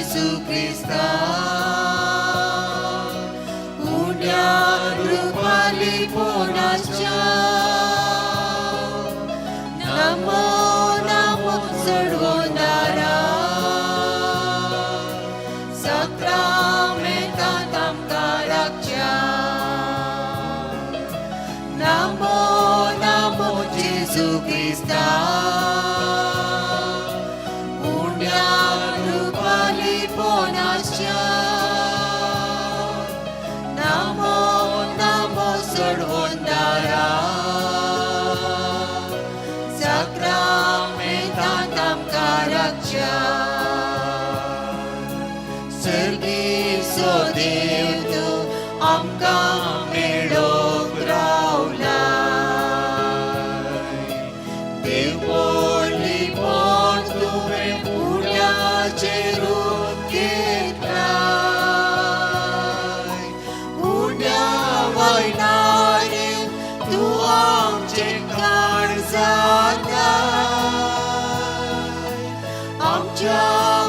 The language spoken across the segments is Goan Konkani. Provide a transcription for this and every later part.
जेजू क्रिस्ता, उण्या रुपाली पोनाच्या. नमो नमो चडवणारा, साक्रामेंतांत आमकां राखच्या. नमो नमो जेजू क्रिस्ता, उण्या रुपाली पोनाच्या. नमो नमो चडवणारा, साक्रामेंतांत आमकां राखच्या. सर्गीचो देव तूं आमकां मेळोंक रावला. देवपण लिपण तुवें उण्याचें रूप घेतलाय. उण्या वयल्यार तूं आमचें काण जाता. आमच्या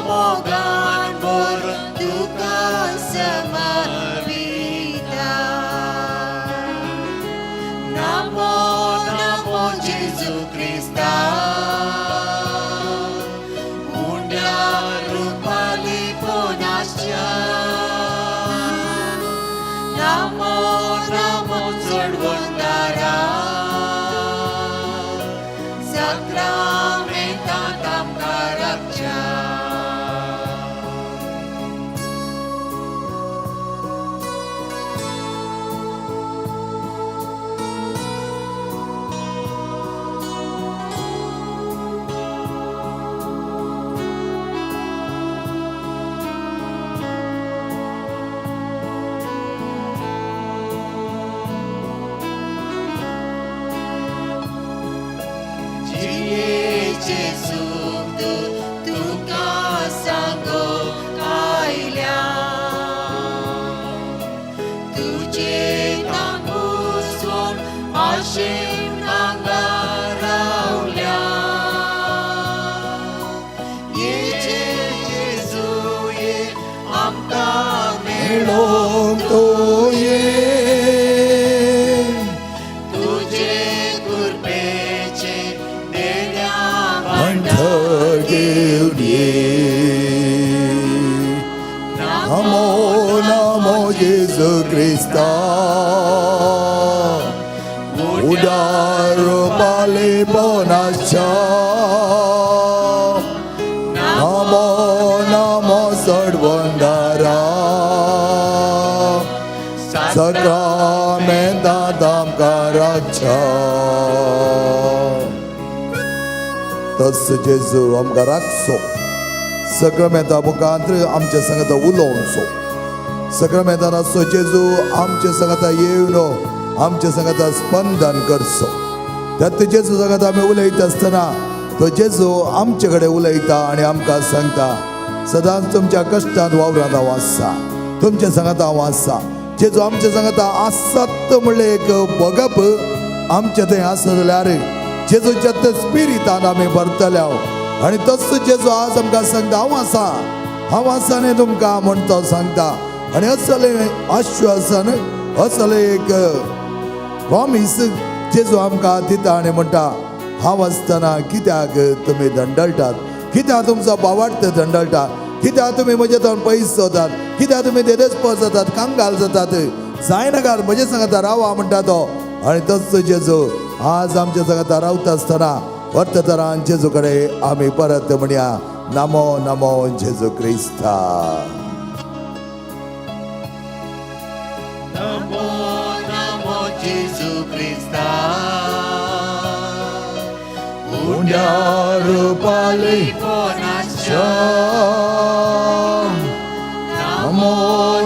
मोगान भरून तुका समर्पिता. नमो नमो जेजू क्रिस्ता, उण्या रुपाली पोनाच्या. नमो नमो चडवणारा, साक्रामेंतांत आमकां राखच्या. जियेचें सूख तूं तुका सांगूंक आयल्या. तुजे तांबूसवण आशेन हांगा रावल्या. ये जेजू ये, आमकां मेळोंक तूं ये. तुजे कृपेचें देण्या भांडार घेवन ये. नमो नमो जेजू क्रिस्ता, उण्या रुपाली पोनाच्या. नमो नमो चडवणारा, साक्रामेंतांत आमकां राखच्या. तस जेजू आमकां राखचो. सक्रामेंता मुखांत आमच्या संगता उलोवचो. सक्रामेंतान आसचो जेजू आमच्या संगता येवन आमच्या संगता स्पंदन करचो. त्यात जेजू संगता आमी उलयता आसतना तो जेजू आमचे कडेन उलयता आनी आमकां सांगता, सदांच तुमच्या कश्टांत वावरांत हांव आसा, तुमच्या संगता हांव आसा. जेजू आमच्या संगता आसात म्हणलें एक बगप आमच्या थंय आसा जाल्यार जेजूच्या त्या स्पिरितान आमी भरतले. आनी तस जेजू आज आमकां सांगता, हांव आसा, हांव आसा न्ही तुमकां म्हण तो सांगता. आनी असलें आश्वासन, असलें एक प्रॉमीस जेजू आमकां दिता आनी म्हणटा, हांव आसतना कित्याक तुमी दंडळटात? कित्याक तुमचो भावार्थ दंडळटा? कित्याक तुमी म्हजे थंय पयस जातात? कित्याक तुमी देदेस्पर जातात, कंगाल जातात? जायनाकात, म्हजे सांगता रावा म्हणटा तो. आनी तस जेजू आज आमच्या सांगता रावता आसतना वर्ततरान जेजू कडेन आमी परत म्हणया, नमो नमो जेजू क्रिस्ता. नमो नमो जेजू क्रिस्ता, उण्या रुपाली पोनाच्या. नमो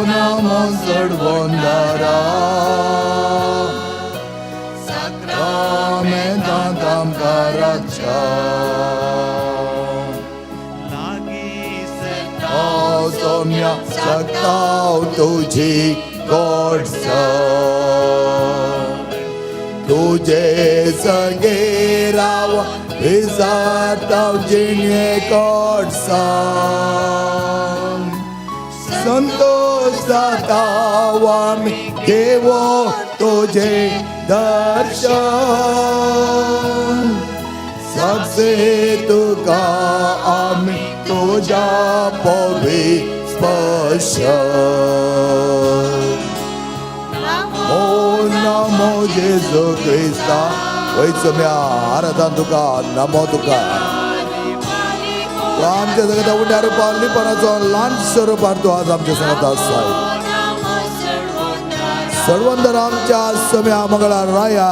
नमो चडवणारा, साक्रामेंतांत आमकां राखच्या. लागीं सोम्या सकताव तुजी गोडसाण, तुजे संगे राव विसारताव जिणे गोडसाण. जाता आमी घेवो तुजें दर्शन. साक्षे तुका आमी तुज्या पवी स्पर्श. ओ नमो जेजू क्रिस्ता, वयचो म्या आराधन तुका, नमो तुका. तूं आमच्या जगता उण्या रुपान लिपणाचो ल्हानसो रुपान तूं आज आमच्या संगत आसाय. सर्वंदर आमच्या सम्या मंगळा राया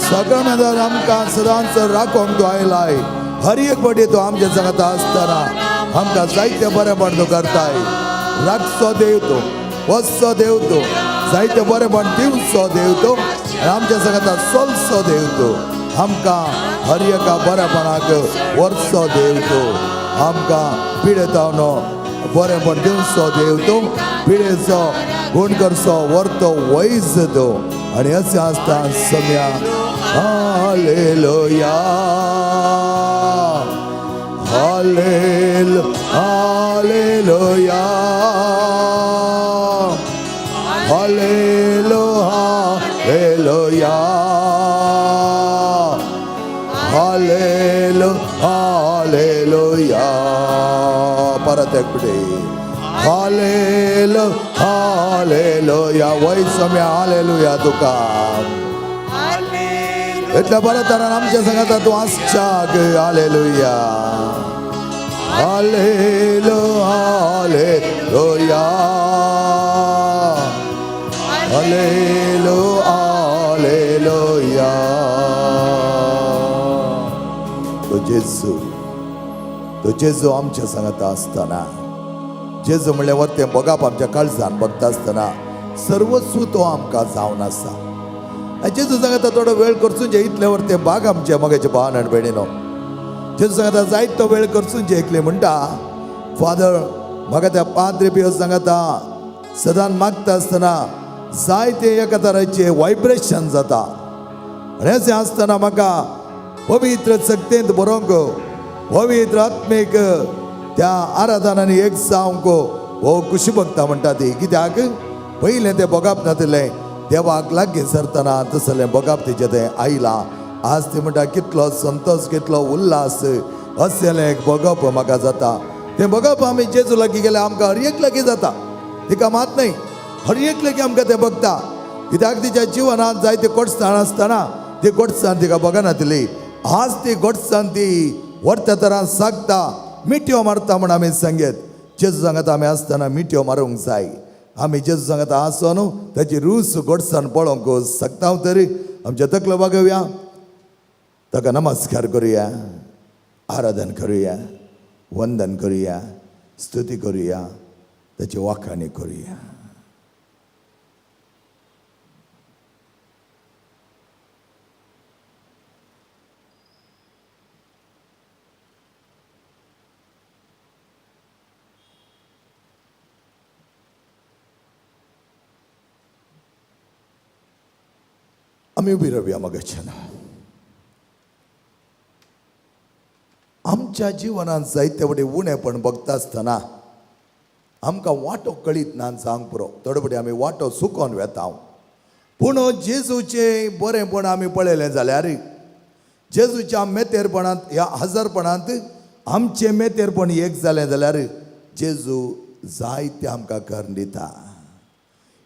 सगळ्या आमकां सदांच राखोंक तूं आयलाय. हर एक पटी तूं आमच्या संगत आसतना आमकां जायते बरेंपण तूं करताय. राखचो देव तूं, वचचो देव तूं, जायते बरेंपण दिवचो देव तूं आनी आमच्या संगता चलचो देव तूं. आमकां हर एका बरेपणाक व्हरचो देव तूं, आमकां पिडेतावनो बरेंपण दिवचो देव तूं, पिडेचो गुण करचो व्हरतो वैज तूं. आनी अशें आसता सम्या hallelujah, हालेल hallelujah, hallelu hallelujah, hallelu hallelujah. परत एक पिढी हालेलु हालेलुया. वय सम्या हालेलुया तुका. इतल्या बऱ्या तरान आमच्या संगाता तूं आसच्याक. Hallelujah, hallelu hallelujah, hallelu hallelujah. तो जेजू, तो जेजू आमच्या सांगाता आसतना, जेजू म्हणल्यार वरतें बगाप आमच्या काळजान बगता आसतना सर्वस्व तो आमकां जावन आसा. जेजू सांगता थोडो वेळ करचून जे इतले वरतें बाग आमचे मगाचे भावान आनी भयणीनो. जेजू सांगता जायतो वेळ करचून जे एकले म्हणटा फादर म्हाका त्या पाद्रे पियो सांगता सदां मागता आसतना जायते एका तराचे वायब्रेशन जाता. आनी अशें आसतना म्हाका पवित्र शक्तेंत बरोवंक, पवित्र आत्मीक त्या आराधनांनी एक जावंक हो खुशी भोगता म्हणटा ती. कित्याक पयलें तें भोगप नातिल्लें, देवाक लागीं सरतना तसलें भोगप तिचें तें आयलां. आज ती म्हणटा कितलो संतोश, कितलो उल्हास, असलें एक भोगप म्हाका जाता. तें भोगप आमी जेजू लागीं गेल्यार आमकां हर एक लागीं जाता, तिका मात न्हय, हर एक लागीं आमकां तें बगता. कित्याक तिच्या जिवनांत जायते गोडसाण आसतना ती गोडसाण तिका बगनातिल्ली. आज ती गोडसाण ती व्हडत्या तरान सागता, मिठयो मारता म्हण आमी सांगेत. जेजू सांगता आमी आसतना मिठयो मारूंक जाय. आमी जेजू सांगता आसो न्हू ताची रूच गोडसाण पळोवंक शकता तरी आमच्या तकलो वागोवया, ताका नमस्कार करुया, आराधन करुया, वंदन करुया, स्तुती करुया, ताची वाखाणी करुया. आमी उबी रावया मगाच्यान. आमच्या जिवनांत जायते वटेन उणेपण बगता आसतना आमकां वाटो कळीत ना जावंक पुरो, थोडे फावटी आमी वाटो चुकोन वेता. पूण जेजूचें बरेंपण आमी पळयलें जाल्यार जेजूच्या मेतेरपणांत ह्या हजारपणांत आमचें मेतेरपण एक जालें जाल्यार जेजू जायते आमकां करून दिता.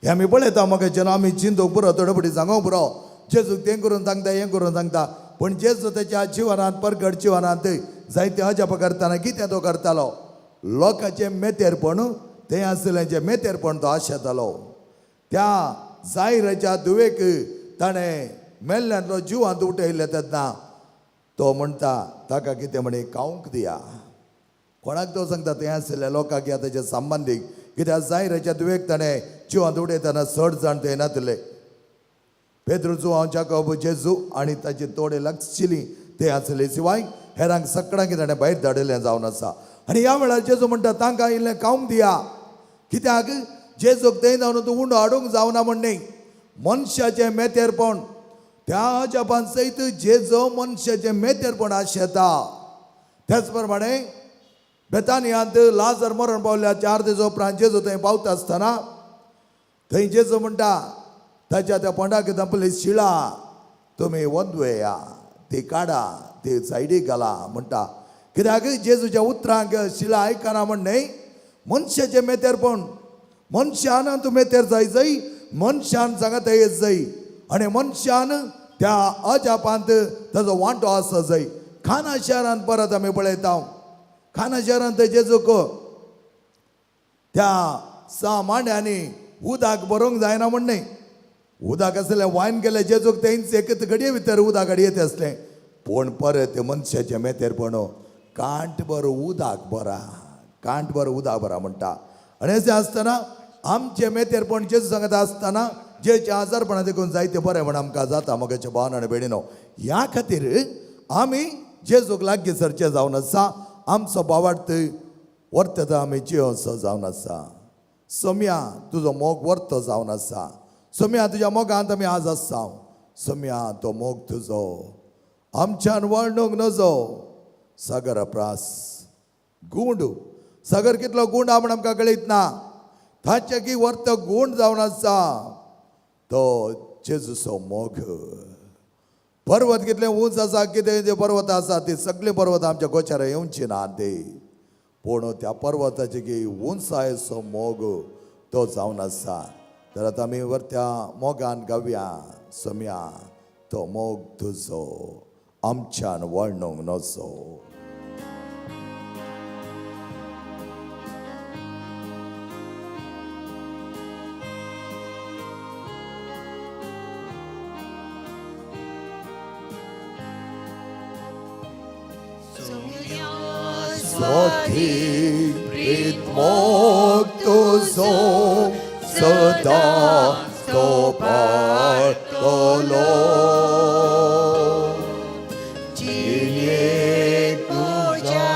हें आमी पळयता म्हाका जेन्ना आमी चिंतूंक पुरो, थोडे फावटी सांगूंक पुरो, जेजूक तें करून सांगता, हें करून सांगता, पूण जेजू तेच्या जिवनांत परगट जिवनांत जायते अजाप करतना कितें तो करतालो, लोकांचें मेतेरपण तें आसलें जें मेतेरपण तो आशेतालो. त्या जायराच्या धुवेक ताणें मेल्ल्यांतलो जिवांत उठयलें तेन्ना तो म्हणटा ताका कितें म्हणे खावंक दिया. कोणाक तो सांगता तें आशिल्ल्या लोकांक या तेच्या संबंदीक, कित्याक जायराच्या धुवेक ताणें जिवांत उडयतना चड जाण ते नातले. पेद्रू, जुवांव, जाकोब, जेजू आनी ताचे तोडे लागशिल्ली ते आसले शिवाय हेरांक सगळ्यांक ताणें भायर धाडिल्लें जावन आसा. आनी ह्या वेळार जेजू म्हणटा तांकां इल्लें खावंक दिया. कित्याक जेजूक थंय जावन तूं उंडो हाडूंक जावना म्हण न्ही, मनशाचें मेतेरपण त्या अजापान सयत जेजू मनशाचें मेतेरपण आशेता. त्याच प्रमाणे बेतानियांत लाजर मरण पावल्या 4 दीस उपरांत जेजू थंय पावता आसतना थंय जेजू म्हणटा ताच्या त्या पोंडाक धांपली शिळा तुमी वंदवेया, ती काडा, ती सायडीक घाला म्हणटा. कित्याक जेजूच्या उतरांक शिळा आयकना म्हण न्हय, मनशाचें मेतेरपण, मनशान तूं मेतेर जाय जाय, मनशान सांगता येत जाय आनी मनशान त्या अजापांत ताजो वांटो आसा जाय. खाना शहरांत परत आमी पळयता, खाना शहरांत जेजूक त्या 6 मांड्यांनी उदक भरोंक जायना म्हण न्हय, उदक आसलें वायन केलें जेजूक तेंच एकच घडये भितर उदक हाडयेत आसलें. पूण परत मनशाचें मेतेरपण कांठभर उदक बरा, कांठभर उदक बरा म्हणटा. आनी अशें आसतना आमचें मेतेरपण जेजू सांगता आसतना जेचे आजारपणा देखून जायते बरें म्हण आमकां जाता मोगाच्या भावान आनी भयणीनो. ह्या खातीर आमी जेजूक लागीं सरचें जावन आसा. आमचो भावार्थ वर्तता आमी जियोसो जावन आसा. सोम्या तुजो मोग वर्तो जावन आसा. सोम्या तुज्या मोगांत आमी आज आसा. सोम्या तो मोग तुजो आमच्यान वर्णूंक नजो. सागर प्रास गुंड, सागर कितलो गुंड म्हण आमकां कळयत ना, ताचे की वर्त गुंड जावन आसा तो जेजूचो मोग. पर्वत कितले उंच आसा, कितें जे पर्वत आसा ते सगळे पर्वत आमच्या गोचारा येवची ना ते, पूण त्या पर्वताचे की उंचायेचो मोग तो जावन आसा. तर आतां आमी वरत्या मोगान गावया, सोम्या तो मोग तुजो आमच्यान वर्णूंक नजो. स्वाधी प्रीत मोग तुजो सदा तो पाळटलो. जिणेक तुज्या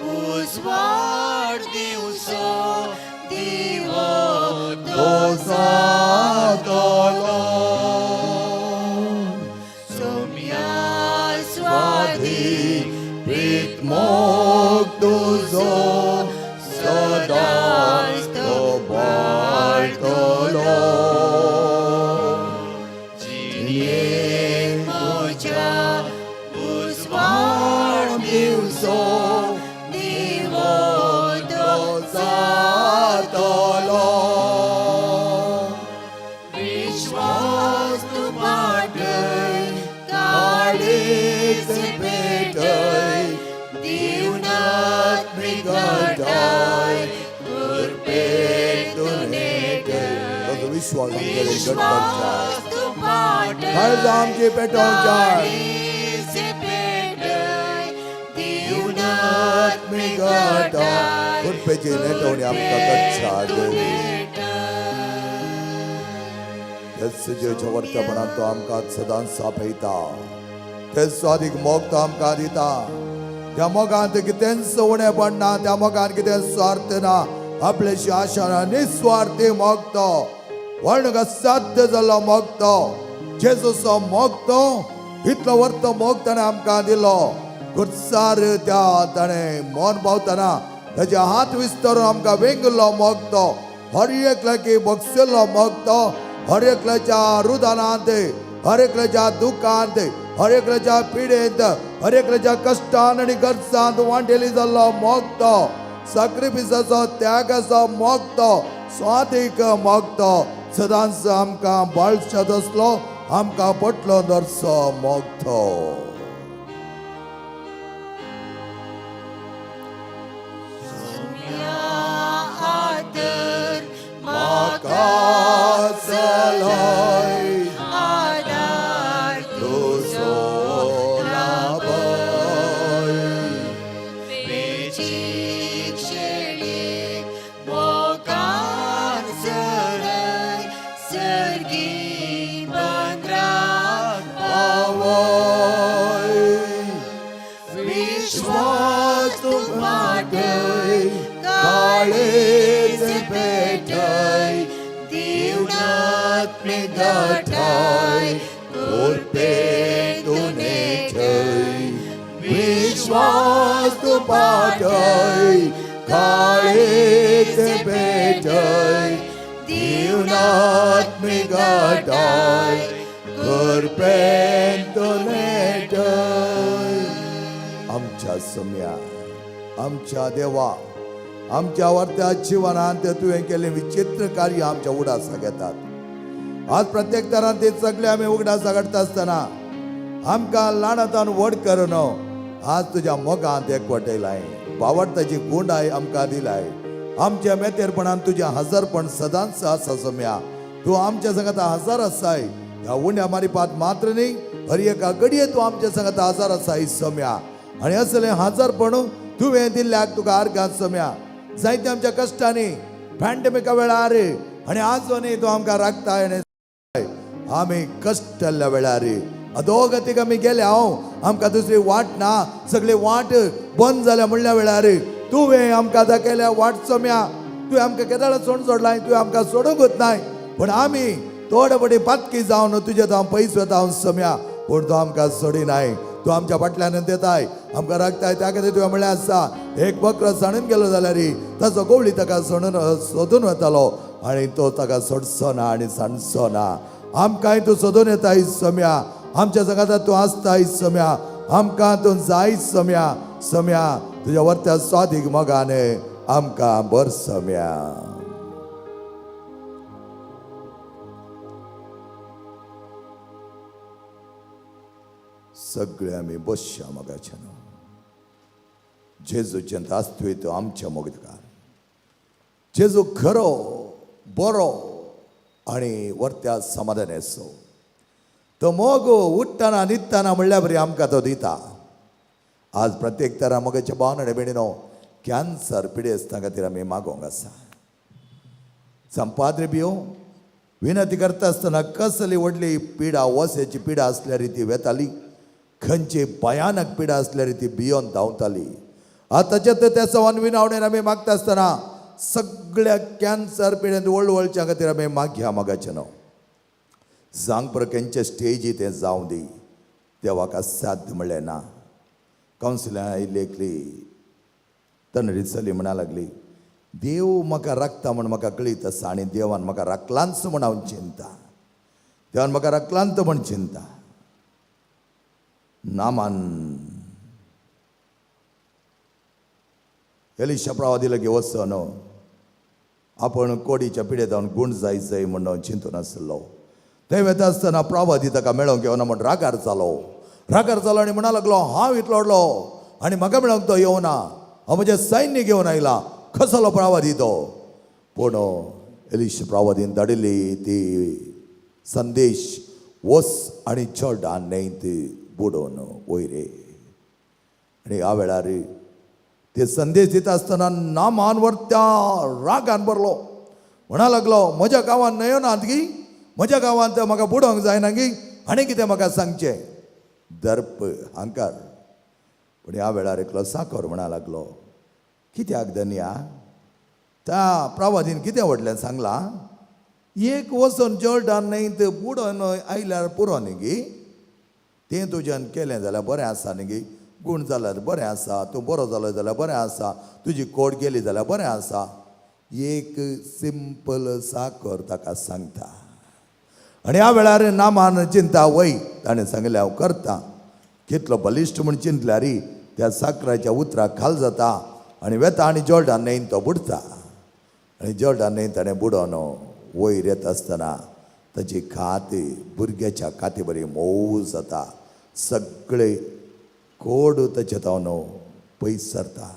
उजवाड दिवचो दिवो तो जातलो. सोम्या स्वाधी प्रीत मोग तुजो सदांच तो पाळटलो. जिणेक तुज्या उजवाड दिवचो दिवो तो जातलो. विश्वास तूं पाटय काळीज पेटय दिवनात मृगटाय कृपेन तूं नेटय. ताजो विश्वास आमचे घट करचा, विश्वास तूं पाटय काळजां आमची पेटोवच्या, काळीज पेटय दिवनात मृगटाय कृपेची नेटवणी आमकां करच्या. तूं नेटय. तेच जेच्या वर्तपणान तो आमकां सदांच आपयता, तेच स्वादीक मोग तो आमकां दिता. त्या मोगांत कितेंच उणें पडना, त्या मोगान कितें स्वार्थ ना, आपल्याशी आशा ना, निस्वार्थी मोग तो, वर्णूक असाध्य जाल्लो मोग तो, जेजूचो मोग तो, इतलो वर्त मोग ताणें आमकां दिलो. गुरसार त्या ताणें मन पावतना ताजे हात विस्तारून आमकां वेंगलो मोग तो, हर एकल्याकी बगशिल्लो मोग तो, हर एकल्याच्या रुदानांत, हर एकल्याच्या दुखांत, हर एकल्याच्या पिडेंत, हर एकल्याच्या कश्टान आनी गरजांत वांटेली जाल्लो मोग तो, साक्रिफिसाचो त्यागाचो मोग तो, स्वादीक मोग तो, सदांच आमकां बाळशात आसलो, आमकां पटलो दरचो मोग तो. सोम्या आदर म्हाका चलय आदार तुजो लाभय. वेचीक शेळीक मोगान सरय सर्गी बंदराक पावय. विश्वास तूं पाटय काळीज काळीज पेटय दिवनात मृगटाय कृपेन तूं नेटय. विश्वास तूं पाटय काळीज पेटय दिवनात्मी गाठाय करपेंत नेटय. आमच्या सम्या, आमच्या देवा, आमच्या वर्त्या जिवनांत तुवें केल्लें विचित्र कार्य आमच्या उडासाक येतात. आज प्रत्येक तरान ते सगळे आमी उगडास काडटा आसतना आमकां ल्हानांतान व्हड करून आज तुज्या मोगांत एकवटयलाय. बावडताची गुंडाय आमकां दिलाय. आमच्या मेतेरपणान तुज्या हजारपण सदांच आसा सम्या. तूं आमच्या संगात हजार आसाय. ह्या उण्या मारिपात मात्र न्ही, हर एका घडये तूं आमच्या संगात हजार आसाय सम्या. आनी असलें हजारपण तुवें दिल्ल्याक तुका आर्गां सम्या. जायते आमच्या कश्टांनी पॅन्डेमिका वेळार आनी आजूनय तूं आमकां राखताय. आनी आमी कश्टल्ल्या वेळार अधोगतीक आमी गेले हांव, आमकां दुसरी वाट ना, सगळी वाट बंद जाल्या म्हणल्या वेळार तुवें आमकां दाखयल्या वाट सम्या. तुवें आमकां केदाळ सोड सोडलाय, तुवें आमकां सोडूंकच नाय. पूण आमी थोडे फावटी पातकी जावन तुजे हांव पयस वता हांव सम्या, पूण तूं आमकां सोडिनाय. तूं आमच्या फाटल्यान येताय, आमकां राखताय. त्या खातीर तुवें म्हणलें आसा, एक बकरो सांडून गेलो जाल्यार ताचो गोवळी ताका सोडून सोदून वतालो आनी तो ताका सोडचो ना आनी सांडचो ना. आमकांय तूं सोदून येताय सम्या. आमच्या जगांत तूं आसताय सम्या. आमकां तूं जाय सम्या. सम्या, तुज्या वर्त्या स्वादीक मोगान आमकां बर सम्या. सगळे आमी बसया मोगाच्यान. जेजूचें आस्त्वेत आमच्या मोगकार. जेजू खरो बरो आनी वर्त्या समाधान आसो. तो मोग उठ्ठना न्हिदतना म्हणल्या बरी आमकां तो दिता. आज प्रत्येक तरा मोगाच्या भावन आनी भयणीनो, कॅन्सर पिडेस्तां खातीर आमी मागोंक आसा. संपाद्रे बियो विनंती करता आसतना कसली व्हडली पिडा, वस्याची पिडा आसल्यार ती वेताली, खंयची भयानक पिडा आसल्यार ती भियोन धांवताली. आतांच्या तर त्या सवान विनावणेन आमी मागता आसतना सगळ्या कॅन्सर पिडेंत वळवळच्या खातीर आमी मागया मोगाचें न्हू. सांग पर खंयचे स्टेजी तें जावं दी, देवाक असाध्य म्हणलें ना. कावन्सिलां आयिल्ली एकली तनरी चली म्हणा लागली, देव म्हाका राखता म्हूण म्हाका कळीत आसा आनी देवान म्हाका राखलांच म्हूण हांव चिंता, देवान म्हाका राखलांत म्हूण चिंता. नामान एलिशा प्रवादी लागीं वचून आपण कोडीच्या पिडेंत गूण जाय जाय म्हूण चिंतून आसलो. थंय वता आसतना प्रवादी ताका मेळोंक येवना म्हूण रागार जालो. रागार जालो आनी म्हणा लागलो, हांव इतलो व्हडलो आनी म्हाका मेळोंक तो येवना, हांव म्हजें सैन्य घेवन आयला, कसलो प्रवादी तो. पूण एलिशा प्रवादीन धाडिल्ली ती संदेश, वस आनी जॉर्डन न्हंयत बुडोवन वयर. आनी ह्या वेळार ते संदेश दिता आसतना नामान त्या रागान भरलो. म्हणा लागलो, म्हज्या गांवांत न्हंयो नात गी, म्हज्या गांवांत म्हाका बुडोवंक जायना गी, आनी कितें म्हाका सांगचें. दर्प हांकार. पूण ह्या वेळार एकलो साकर म्हणा लागलो, कित्याक धनया, त्या प्रवादीन कितें व्हडलें सांगलां, एक वचून जॉर्डन न्हंयत बुडोवन आयल्यार पुरो न्ही गी, तें तुज्यान केलें जाल्यार बरें आसा न्ही गी, गूण जाल्यार बरें आसा, तूं बरो जालो जाल्यार बरें आसा, तुजी कोड गेली जाल्यार बरें आसा. एक सिंपल साकर ताका सांगता. आनी ह्या वेळार नामान चिंता वय ताणें सांगलें हांव करता. कितलो बलिश्ट म्हूण चिंतल्यार त्या साकराच्या उतराक खाल जाता आनी वेता आनी जॉर्डन न्हंयन तो बुडटा. आनी जॉर्डन न्हंयन ताणें बुडोवन वयर येता आसतना ताची खात भुरग्याच्या काती बरी मोव जाता, सगळे कोड ताचे तावन पयस सरता.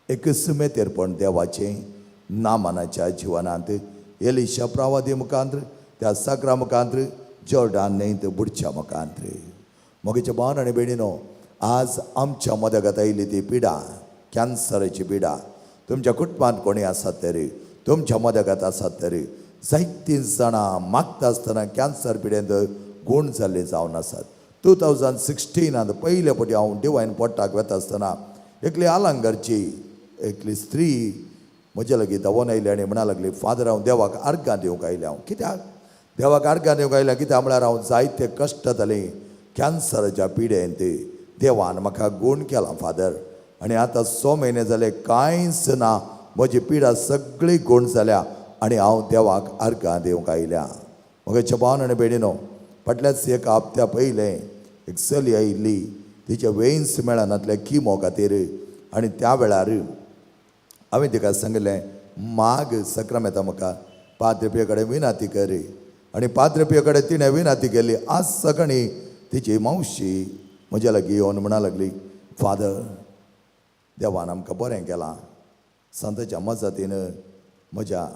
एक सुमेतेरपण देवाचें नामानाच्या जिवनांत एलिशा प्रवादी मुखांत, त्या साकरा मुखांत, जॉर्डन न्हंयत बुडच्या मुखांत. मोगेच्या भावन आनी भयणीनो, आज आमच्या मदगत आयिल्ली ती पिडा, कॅन्सराची पिडा, तुमच्या कुटुंबांत कोणी आसात तरी, तुमच्या मदगत आसात तरी, जायतीं जाणां मागता आसतना कॅन्सर पिडेंत गूण जाल्ले जावन आसात. 2016 पयले फावटी हांव डिवायन पोट्टाक वता आसतना एकली आलंगरची एकली स्त्री म्हज्या लागीं धांवोन आयली आनी म्हणा लागली, फादर हांव देवाक आर्गां दिवंक आयलें. हांव कित्याक देवाक आर्गां दिवंक आयलें? कित्याक म्हळ्यार हांव जायते कश्ट जाले कॅन्सराच्या पिडेंत, देवान म्हाका गूण केला फादर. आनी आतां 6 म्हयने जाले कांयच ना. म्हजी पिडा सगळी गूण जाल्या आनी हांव देवाक अर्गां दिवंक आयल्या. म्हगे भावन आनी भयणीनो, फाटल्याच एका हप्त्या पयलें एक चली आयिल्ली, तिचे वेन्स मेळनातले किमो खातीर. आनी त्या वेळार हांवें तिका सांगलें, माग सक्रमेता म्हाका पाद्रे पियो कडेन विनाती कर. आनी पाद्रे पियो कडेन तिणें विनाती केली. आज सकाळीं तिची मावशी म्हज्या लागीं येवन म्हणा लागली, फादर, देवान आमकां बरें केलां. संताच्या मजतीन म्हज्या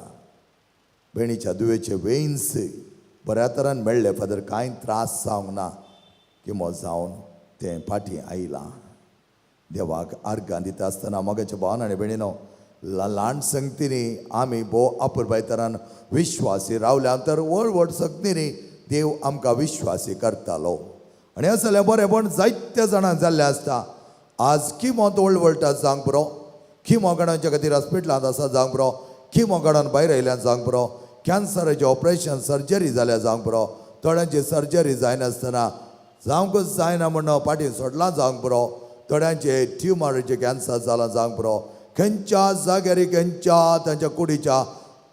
भयणीच्या दुयेचे वेन्स बऱ्या तरान मेळ्ळे फादर, कांय त्रास जावंक ना. किमो जावन तें फाटीं आयलां. देवाक आर्गां दिता आसतना मोगाच्या भावन आनी भयणीनो, ल्हान संगतींनी आमी भोव अपुरबाय तरान विश्वासी रावल्या तर व्हड व्हड संगतींनी देव आमकां विश्वासी करतालो. आनी हें जाल्यार बरेंपण जायत्या जाणांक जाल्लें आसता. आज किमोत वळवळटा जावंक पुरो, किमो काडोवच्या खातीर हॉस्पिटलांत आसा जावंक पुरो, किमो काडून भायर आयल्यान जावंक पुरो, कॅन्सराचें ऑपरेशन सर्जरी जाल्या जावंक पुरो, थोड्यांची सर्जरी जायनासतना जावंकूच जायना म्हणून फाटीं सोडलां जावंक पुरो, थोड्यांचे ट्युमराचें कॅन्सर जालां जावंक पुरो. खंयच्या जाग्यार खंयच्या तांच्या कुडीच्या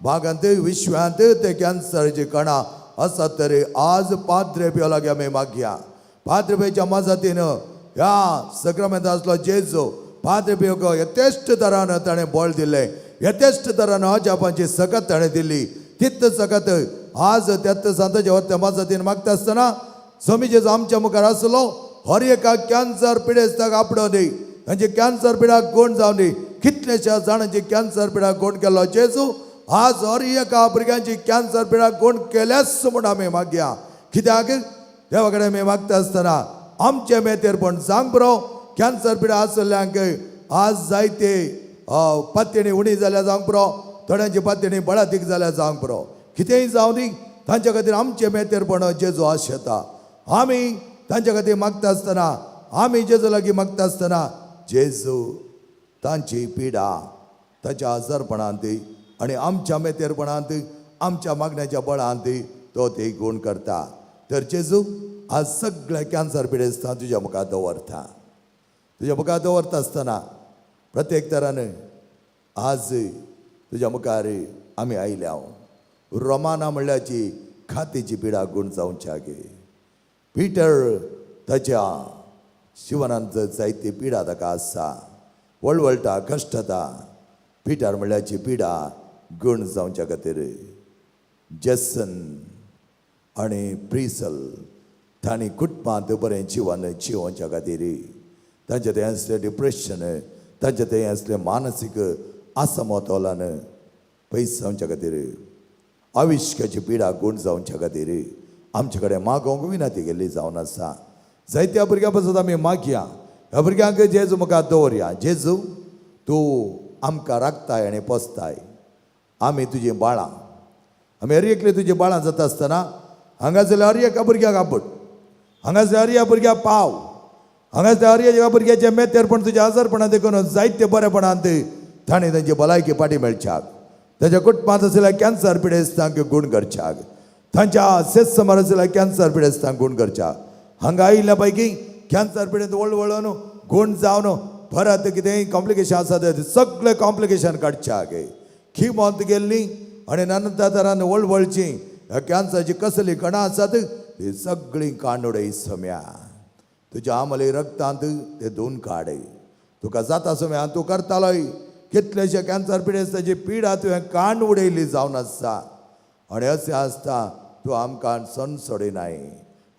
भागांत विश्वांत ते कॅन्सराची कणां आसात तरी आज पाद्रे पियो लागीं आमी मागया. पाद्रे पियोच्या मजतीन ह्या सक्रमेंत आसलो जेजू पाद्रे पियोक यथेश्ट तरान ताणें बळ दिलें, यथेश्ट तरान अजापांची सकत ताणें दिली. तित सकत आज त्यात संताच्या वत्या मजतीन मागता आसतना स्वामी जेजू आमच्या मुखार आसलो. हर एका कॅन्सर पिडेस्ताक आपडो दी, तांची कॅन्सर पिडा कोण जावं दी. कितल्याश्या जाणांची कॅन्सर पिडा कोण केलो जेजू, आज हर एका भुरग्यांची कॅन्सर पिडा कोण केल्याच म्हूण आमी मागया. कित्याक देवा कडेन आमी मागता आसतना आमचें मेतेरपण सांग बरो. कॅन्सर पिडा आशिल्ल्यांक आज जायते पातणी उणी जाल्या जावंक पुरो, थोड्यांची पातणी बळातीक जाल्या जावंक पुरो. कितेंय जावं दी, तांच्या खातीर आमचें मेतेरपण जेजू आशेता. आमी तांच्या खातीर मागता आसतना, आमी जेजू लागीं मागता आसतना जेजू तांची पिडा ताच्या आजारपणांत आनी आमच्या मेतेरपणांत आमच्या मागण्याच्या बळांत तो ते गूण करता. तर जेजू आज सगळ्या कॅन्सर पिडेस्तां तुज्या मुखार दवरता. तुज्या मुखार दवरता आसतना प्रत्येक तरान आज तुज्या मुखार आमी आयल्या. रोमाना म्हणल्याची खातीची पिडा गूण जावच्या गे. पिटर ताच्या शिवनांत जायती पिडा ताका आसा, वळवळटा कश्टता. पिटर म्हणल्याची पिडा गूण जावच्या खातीर जेसन आनी प्रिसल तांणी कुटुंबांत बरें जिवन जिवोवच्या खातीर तांचे थंय आसलें डिप्रेशन, तांचे थंय आसलें मानसीक आसमतोलन पयस जावच्या खातीर, आविश्काची पिडा गूण जावच्या खातीर आमचे कडेन मागोवंक विनंती केल्ली जावन आसा. जायत्या भुरग्यां पासून आमी मागया. ह्या भुरग्यांक जेजू मुखार दवरया. जेजू तूं आमकां राखताय आनी पोसताय, आमी तुजीं बाळां, आमी हर एकली तुजी बाळां जाता आसतना हांगासरल्या हर एका भुरग्याक आबट, हांगासरल्या हर एका भुरग्याक पाव, हांगासरल्या हर एका भुरग्याचें मेतेरपण तुज्या आजारपणां देखून जायते बरेपणांत ताणें तांची भलायकी फाटी मेळच्याक, ताच्या कुटुंबांत आशिल्ल्या कॅन्सर पिडेस्तांक गूण करच्याक, तांच्या शेत समार आशिल्ल्या कॅन्सर पिडेस्तांक गूण करच्याक. हांगा आयिल्ल्या पैकी कॅन्सर पिडेस्त वळवळून गूण जावन परत कितेंय कॉम्प्लिकेशन आसा ते सगळे कॉम्प्लिकेशन काडच्याक, खिमोंत गेल्ली आनी नंतर तरान वळवळची ह्या कॅन्सराची कसली कणां आसात ती सगळीं कांडोडय सम्या. तुज्या आमले रक्तांत ते धुवन काड. तुका जाता सम्या, तूं करतालोय. कितलेशे कॅन्सर पिडेस्ताची पिडा तुवें कांड उडयली जावन आसा. आनी अशें आसता तूं आमकां सणसडिनाय.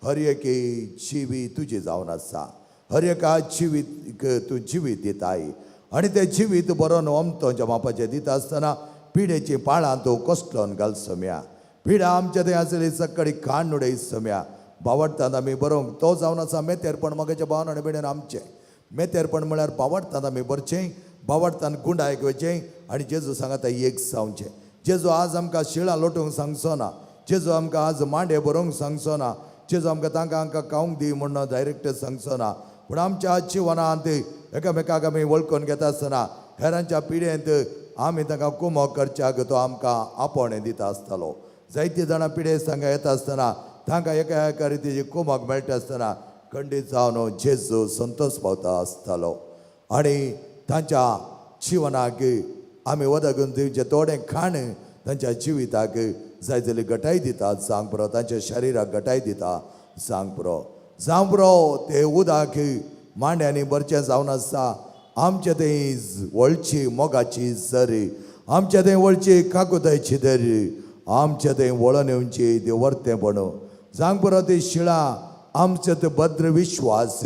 हर एकी जिवी तुजी जावन आसा, हर एका जिवीत तूं जिवीत दिताय आनी तें जिवीत बरोवन ओमतोच्या मापाचें दिता आसतना पिडेची पाळां तूं कसलोन घाल सम्या. पिडा आमच्या थंय आसली सकाळी कांड उडय सम्या. बावडटात आमी बरोवंक तो जावन आसा मेतेरपण. मगाच्या भावन आनी भयणीन, आमचें मेतेरपण म्हळ्यार बावडटात आमी भरचें, बावडटान गुंडायक वचें आनी जेजू सांगता एक जावचें. जेजू आज आमकां शिळां लोटूंक सांगचो ना, जेजू आमकां आज मांडे बरोवंक सांगचो ना, जेजू आमकां तांकां आमकां खावंक दी म्हणून डायरेक्ट सांगचो ना. पूण आमच्या जिवनांत एकामेकाक आमी वळखून घेता आसतना हेरांच्या पिडेंत आमी तांकां कुमोक करच्याक तो आमकां आपोवणें दिता आसतालो. जायतीं जाणां पिडेस्त हांगा येता आसतना तांकां एका एका रितीची कुमोक मेळटा आसतना खंडीत जावन जेजू संतोश पावता आसतालो. आनी तांच्या जिवनाक आमी वदक घेवन दिवचें थोडें खाण तांच्या जिविताक जाय जाल्यार गटाय दिता जावंक पुरो, तांच्या शरिराक गटाय दिता जावंक पुरो, जावंक पुरो. ते उदक मांड्यांनी भरचें जावन आसता. आमचे थंय वळची मोगाची जरी, आमचे थंय वळची काकुतायची दरी, आमचे थंय वळोन येवची ती वर्तेपण जावंक पुरो. ती शिळा आमचे ते भद्र विश्वास,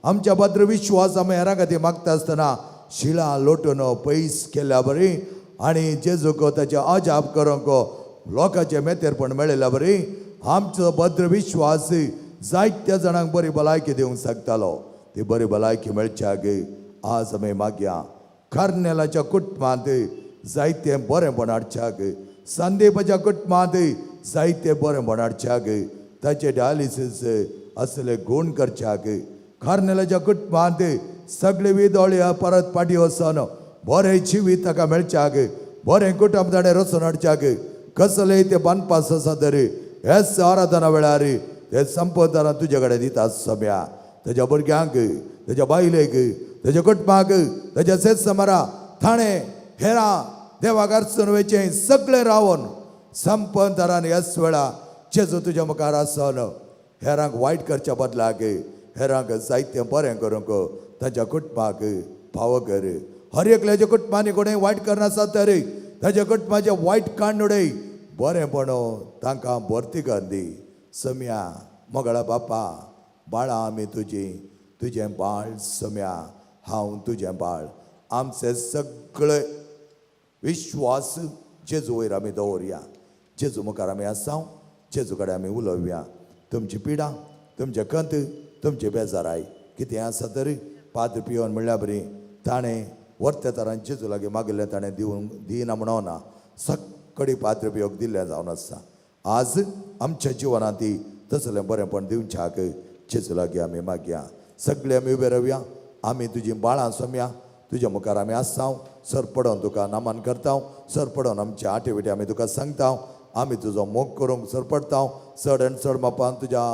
आमच्या भद्र विश्वास आमी हेरां खातीर मागता आसतना शिळा लोटून पयस केल्या बरी आनी जेजूक ताचें अजाप करूंक लोकांचें मेतेरपण मेळिल्ल्या बरी आमचो भद्र विश्वास जायत्या जाणांक बरी भलायकी दिवंक शकतालो. ती बरी भलायकी मेळच्याक आज आमी मागया. कार्नेलाच्या कुटुंबांत जायतें बरेंपण हाडच्याक, संदीपाच्या कुटुंबांत जायतें बरेंपण हाडच्याक, ताचें डायलिसीस असले गूण करच्याक, कार्नेलाच्या कुटुंबांत सगळे विदोळे परत फाटीं वचून बरें जिवीत ताका मेळच्याक, बरें कुटुंब ताणें रचून हाडच्याक, कसलेय ते बांदपास आसा तरी हेच आराधना वेळार ते संपदान तुजे कडेन दिता सम्या. ताज्या भुरग्यांक, ताज्या बायलेक, ताज्या कुटुंबाक, ताज्या शेत समारा थाणे हेरां देवाक अर्चून वयचें सगळें रावन संपदारान ह्याच वेळा जेजू तुज्या मुखार आसून हेरांक वायट करच्या बदलाक हेरांक जायतें बरें करूंक ताच्या कुटुंबाक फावो कर. हर एकल्याच्या कुटुंबांनी कोणें वायट करनासत तरी ताच्या कुटुंबाचें वायट काण्ण उडय, बरेंपण तांकां भरती कर दी. सम्या मोगळा बापा, बाळा आमी तुजी, तुजें बाळ सम्या, हांव तुजें बाळ. आमचे सगळे विश्वास जेजू वयर आमी दवरया. जेजू मुखार आमी आसाव, जेजू कडेन आमी उलोवया. तुमची पिडा, तुमचे कंत, तुमचे बेजाराय कितें आसा तरी पाद्र पिवन म्हणल्या बरी ताणें वर्ते तरान जेजू लागीं मागिल्लें ताणें दिवंक दिना म्हणून ना, सगळी पाद्र पिवंक दिल्लें जावन आसा. आज आमच्या जिवनांत ती तसलें बरेंपण दिवच्याक जेजू लागीं आमी मागया. सगळे आमी उबे रावया. आमी तुजीं बाळां सोम्या, तुज्या मुखार आमी आसाव. सर पडोवन तुका नमन करता, सर पडोवन आमचे आटे विटे आमी तुका सांगता. आमी तुजो मोग करूंक सर पडटा, चड आनी चड मापान तुज्या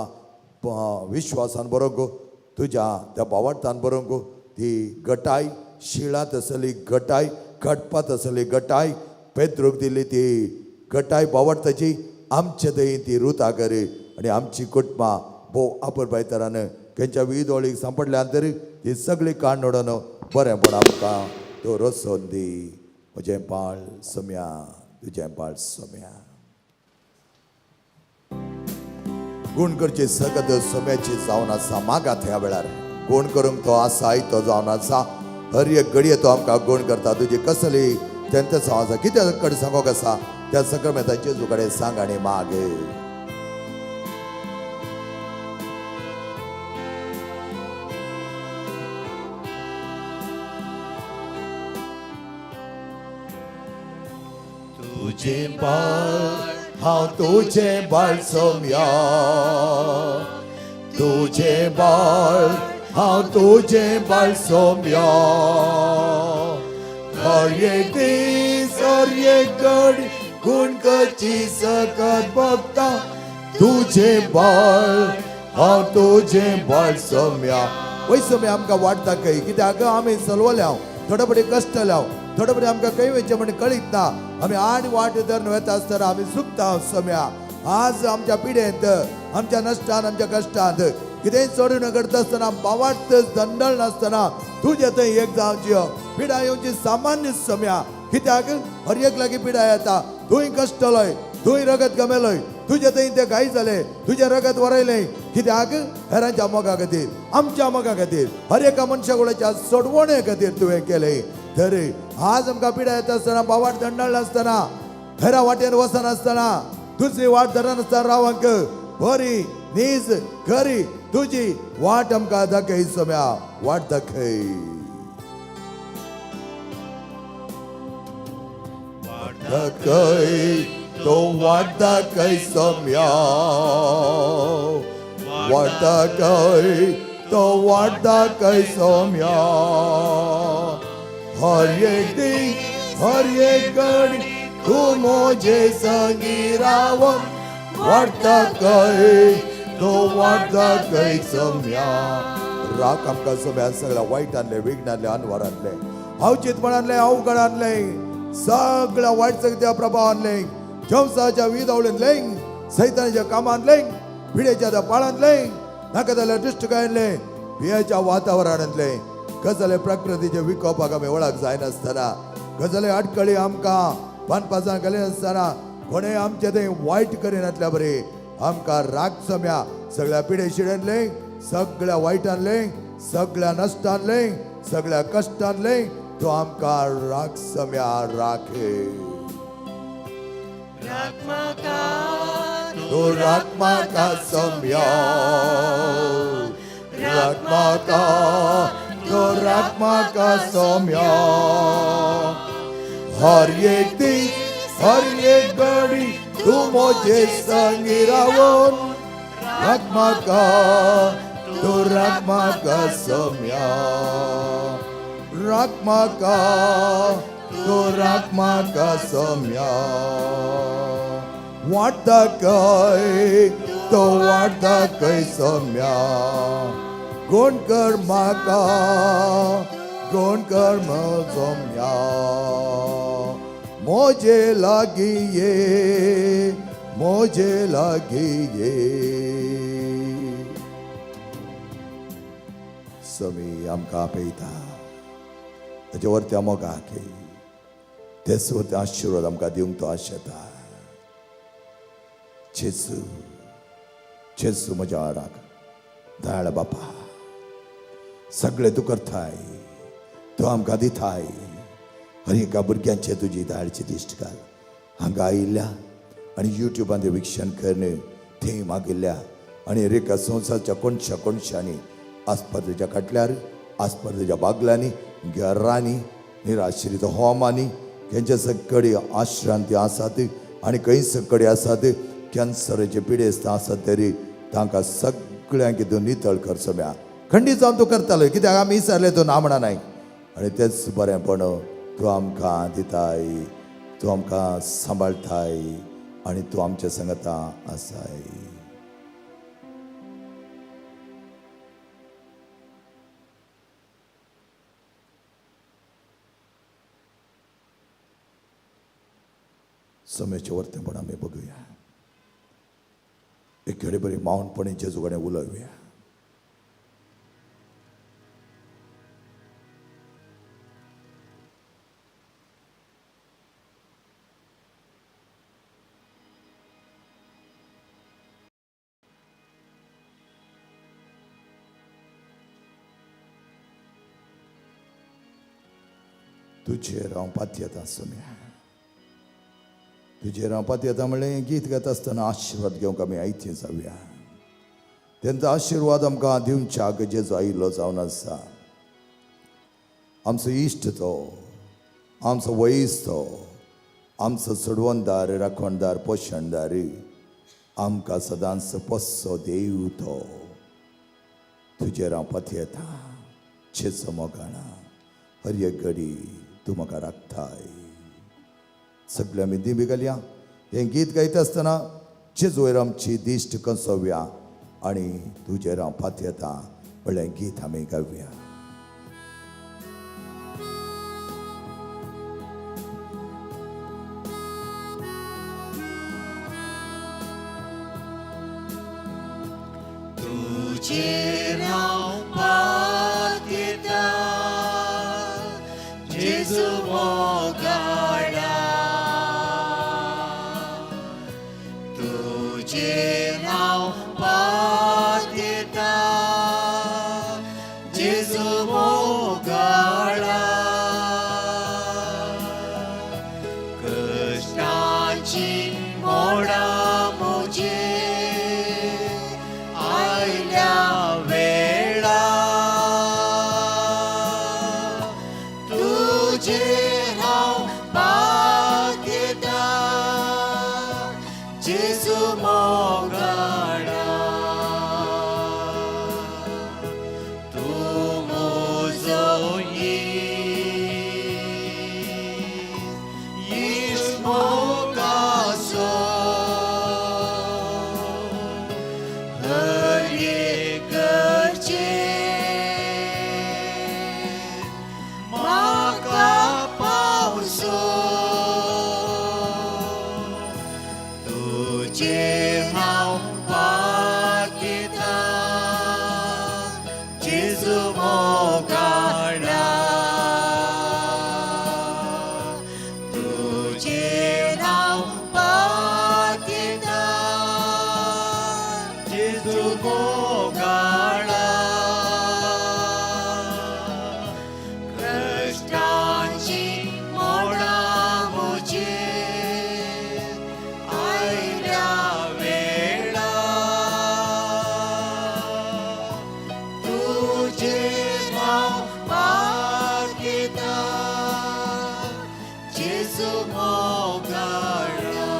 विश्वासान बरोवंक, तुज्या त्या बावडतान बरोवंक ती गटाय शिळांत आसली गटाय, खटपात आसली गटाय, पेद्रूक दिल्ली ती गटाय बावडताची आमचे थंय ती रुता कर आनी आमची कुटुंबां भोव आपुरबाय तरान खंयच्या विदोळीक सांपडल्या तरी ती सगळी काण्ण उडोवन बरेंपण आमकां तो रसोवन दी. म्हजें बाळ सम्या, तुजें बाळ सम्या. गुण करचे सगत सम्याची जावन आसा. मागात ह्या वेळार गुण करूंक तो आसा, तो जावन आसा. हर एक घडये तो आमकां गुण करता. तुजी कसली तेंच आसा, कित्या कडेन सांगोंक आसा त्या सक्रमेंता जेजू कडेन सांग आनी माग. तुजें बाळ हांव, तुजें बाळ सोम्या, तुजें बाळ हांव, तुजें बाळ सोम्या. हर एक दीस हर एक घडी गुण करची सकत बघता. तुजें बाळ हांव, तुजें बाळ सोम्या. वय सोम्या, आमकां वाट दाखय. कित्याक आमी चलवल्या, थोडे पटी कश्ट लाव, थोडे पटी आमकां खंय वयचें म्हण कळीत ना. आमी आड वाट धरून वता आसतना आमी चुकता सोम्या. आज आमच्या पिडेंत, आमच्या नश्टान, आमच्या कश्टांत कितेंय चडून करता आसतना बावाट दंडळ नासतना तुजें थंय एक जावची पिडा येवची सामान्य सम्या. कित्याक हर एक लागीं पिडा येता. तूंय कश्टलोय, तूंय रगत गमेलोय, तुजे थंय ते घाय जाले, तुजें रगत वरयलें. कित्याक हेरांच्या मोगा खातीर, आमच्या मोगा खातीर, हर एका मनशा कुळाच्या सोडवणे खातीर तुवें केलें. तरी आज आमकां पिडा येता आसतना, बावाट दंडळ नासतना, हेरा वाटेन वचनासतना, दुसरी वाट धरनासतना रावंक बरी नीज खरी तुजी वाट आमकां दाखय सोम्या, वाट दाखय. दाखय तो वाट दाखय सोम्या, वाट दाखय तो वाट दाखय सोम्या. हर एक दीस हर एक घडी तूं म्हजे संगी रावन वाट दाखय तो वाट दाखय सोम्या. राख आमकां सोम्या सगळ्या वायटांतले, विघ्नांतले, अनवरांतले, अवचितपणांतले, अवघडांतले, सगळ्या वायट सगळ्या प्रभावांतले, संवसाराच्या विदावळींतले, सैतानाच्या कामांतले, पिढेच्या त्या पाळांतले, नाका जाल्यार दुश्टकायांतले, भियाच्या वातावरणांतले, गजाले प्रकृतीचे विकोपाक आमी वळख जायनासतना, गजाले अडकळी आमकां पानपासां घालिनासतना, कोणें आमचें तें वायट करिनातल्या बरी आमकां राग सम्या सगळ्या पिडे शिड्यांतले, सगळ्या वायटांतले, सगळ्या नश्टांतले, सगळ्या कश्टांतले तो आमकां राग सम्या राखे. राख म्हाका तूं राख म्हाका सम्या, राख म्हाका, तूं राख म्हाका सम्या. हर एक दीस, हर एक घडी तूं म्हजे संगी रावून राख म्हाका, तूं राख म्हाका सम्या, राख म्हाका, तूं राख म्हाका सम्या. वाट दाखय, तो वाट दाखय सम्या, गुण कर म्हाका, गुण कर सोम्या. मोजे लागीं ये, मोजे लागीं ये. समी आमकां आपयता ताचे वरत्या मोगाक, तेच वरते आशिर्वाद आमकां दिवंक तो आशेता. जेजू, जेजू म्हज्या राख दयाळ बापा, सगळें तूं करताय, तूं आमकां दिताय. हर एका भुरग्यांचे तुजी दयाळची दिश्ट घाल. हांगा आयिल्ल्या आनी युट्युबान विक्षण करून थंय मागिल्ल्या आनी एका संवसारच्या कोणशा कोणशांनी, आस्पत्रेच्या खाटल्यार, आस्पत्रेच्या बागलांनी, घरांनी, निराश्रीत होमांनी, हेंच्या सगळी आश्रांती आसात आनी खंय सगळी आसात कॅन्सराचे पिडेस्त आसात तरी तांकां सगळ्यांक तूं नितळ कर सम्या. खंडीत जावन तूं करतालो, कित्याक आमी विसरले तूं ना म्हणा नाय. आनी तेच बरेंपण तूं आमकां दिताय, तूं आमकां सांबाळटाय आनी तूं आमच्या सांगता आसाय. समेचे वर्तेपण आमी बघुया. एक घडी बरी मावनपणी जेजू कडेन उलोवया. तुजेर हांव पातयेता सोम्या, तुजेर हांव पातयेता म्हणलें गीत गायता आसतना आशिर्वाद घेवंक आमी आयते जावया. तेंचो आशिर्वाद आमकां दिवच्याक जेजो आयिल्लो जावन आसा. आमचो इश्ट तो, आमचो वयस तो, आमचो चडवणदार, राखणदार, पोशणदार, आमकां सदांच पोसचो देव तो. तुजेर हांव पातयेता जेजो मोगाणा, हर एक घडी तूं म्हाका राखताय. सगळे आमी दिंबी घालया. हें गीत गायता आसतना जेजू वयर आमची दिश्ट कसोवया आनी तुजेर हांव पातयेता म्हणलें गीत आमी गावया. तुजेर हांव पातयेता जेजू मोगाळा, तुजेर हांव पातयेता जेजू मोगाळा. कश्टांची मोडां म्हजेर आयल्या वेळा, तुजेर हांव जेजू मोगाळा.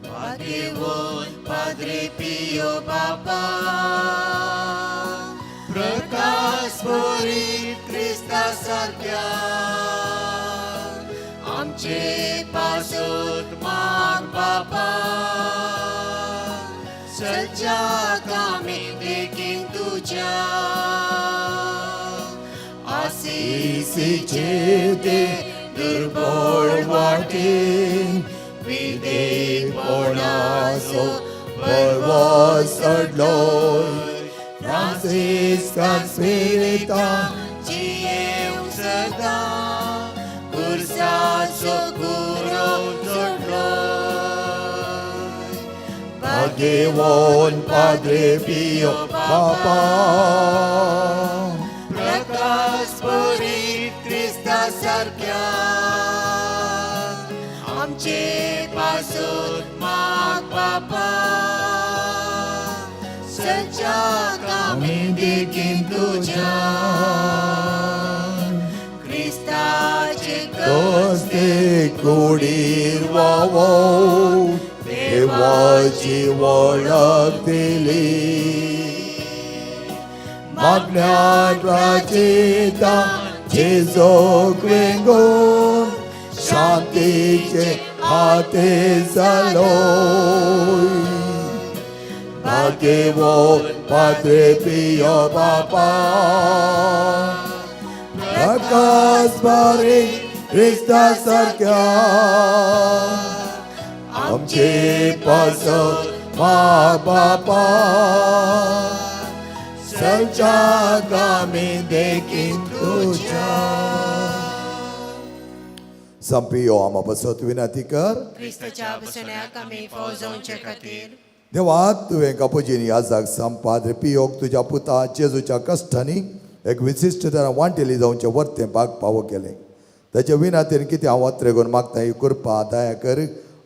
भाग्यवंत पाद्रे पियो बापा, प्रकाश भरीत क्रिस्ता सारक्या, आमचे पासत माग बापा, सज्जा कामी देखीन तुज्या. आसिसीचे ते दुर्बळ वाटेन विधेयपणाचो बळवो चडलो, फ्रांसिस्कान स्पिरिता जियेवंक सदां खुर्साचो कुरो जोडलो. भाग्यवंत पाद्रे पियो बापा, प्रकाश भरीत क्रिस्ता सारक्या, आमचे पासत माग बापा, सज्जा कामी देखीन तुज्या. क्रिस्ताचे दोस्ते कुडीर वावो देवाची वळख दिली, मागण्या प्राचेता जेजोक वेंगोवन शांतीचे हाते जालो. भाग्यवंत पाद्रे पियो बापा, प्रकाश बारीक क्रिस्ता सारक्या, आमचे पासत मा बापा, सज्जा कामी देखीन तुज्या. संपियो आमा पासत विनंती कर. क्रिस्ताच्या बसण्याक आमी फौजोवचे खातीर. देवा, तुवें कापुजीन याजाक संपाद्रे पियोक तुज्या पुता जेजूच्या कश्टांनी एक विशिश्ट तरा वांटेली जावचें वर्तें भाग पावो केलें. ताच्या विनातेन कितें हांव अत्रेगून मागता ही कृपा दया कर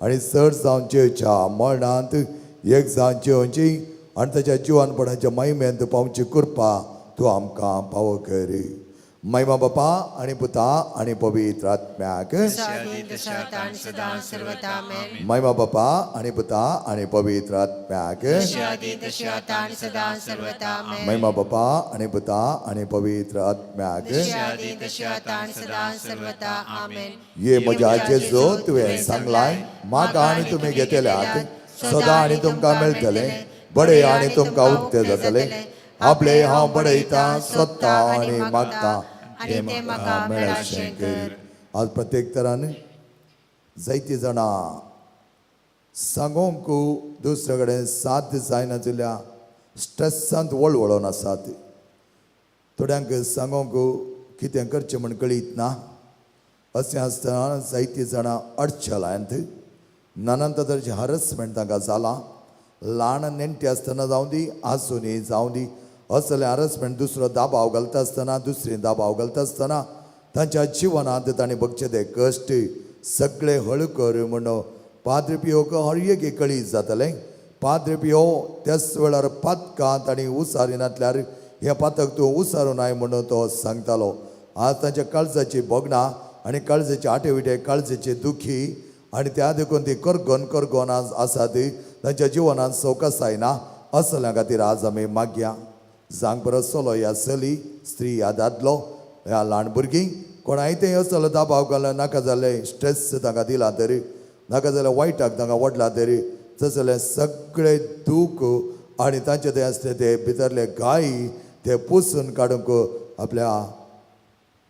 आनी चड जावन जेवच्या मरणांत एक जावन जेवची आनी ताच्या जिवानपणाच्या महिमेंत पावची कृपा तूं आमकां पावो कर. महिमा बापा आनी पुता आनी पवित्र आत्म्याक. आदी तशें आतां आनी सदां सर्वता. आमेन. महिमा बापा आनी पुता आनी पवित्र आत्म्याक. तशें आदी तशें आतां आनी सदां सर्वता. आमेन. महिमा बापा आनी पुता आनी पवित्र आत्म्याक. तशें आदी तशें आतां आनी सदां सर्वता. आमेन. ये म्हज्या जेजू, तुवें सांगलाय, म्हाका आनी तुमी घेतल्यात सदां आनी तुमकां मेळटलें, बडय आनी तुमकां उक्तें जातलें. आपले हांव बडयतां, सोदतां आनी मागतां, आनी तें म्हाका मेळाशें कर. आज प्रत्येक तरान जायतीं जाणां सांगोंक दुसरे कडेन साथ जायना जाल्यार स्ट्रेसांत वळवळोन आसात. थोड्यांक सांगोंक कितें करचें म्हण कळीत ना. अशें आसतना जायतीं जाणां अडचलांत, नानान तरेचें हरसमेंट तांकां जालां. ल्हान नेणटे आसतना जावं दी, आसुनी जावं दी, असलें हरसमेंट दुसरो दाबाव घालता आसतना, दुसरी दाबाव घालता आसतना तांच्या जिवनांत तांणी भोगचे ते कश्ट सगळे हळू कर म्हण पाद्र पियोक हर एक कळीत जातलें. पाद्र पियो त्याच वेळार पातकां तांणी उसारिनातल्यार हें पातक तूं उसारूं नाय म्हणून तो सांगतालो. आज तांच्या काळजाची भोगणां आनी काळजाचे आटेविटे, काळजाचे दुखी आनी त्या देखून ती करगोन करगोन आज आसा ती तांच्या जिवनांत सवकासाय ना. असल्या खातीर आज आमी मागया, जांग परत चलो ह्या चली, स्त्री ह्या दादलो, ह्या ल्हान भुरगीं कोणाय तें असलो दाबाव घालो, नाका जालें स्ट्रेस तांकां दिला तरी, नाका जाल्यार वायटाक तांकां वडला तरी, तसलें सगळें दूख आनी तांचे ते आसले ते भितरले घाय ते पुसून काडूंक आपल्या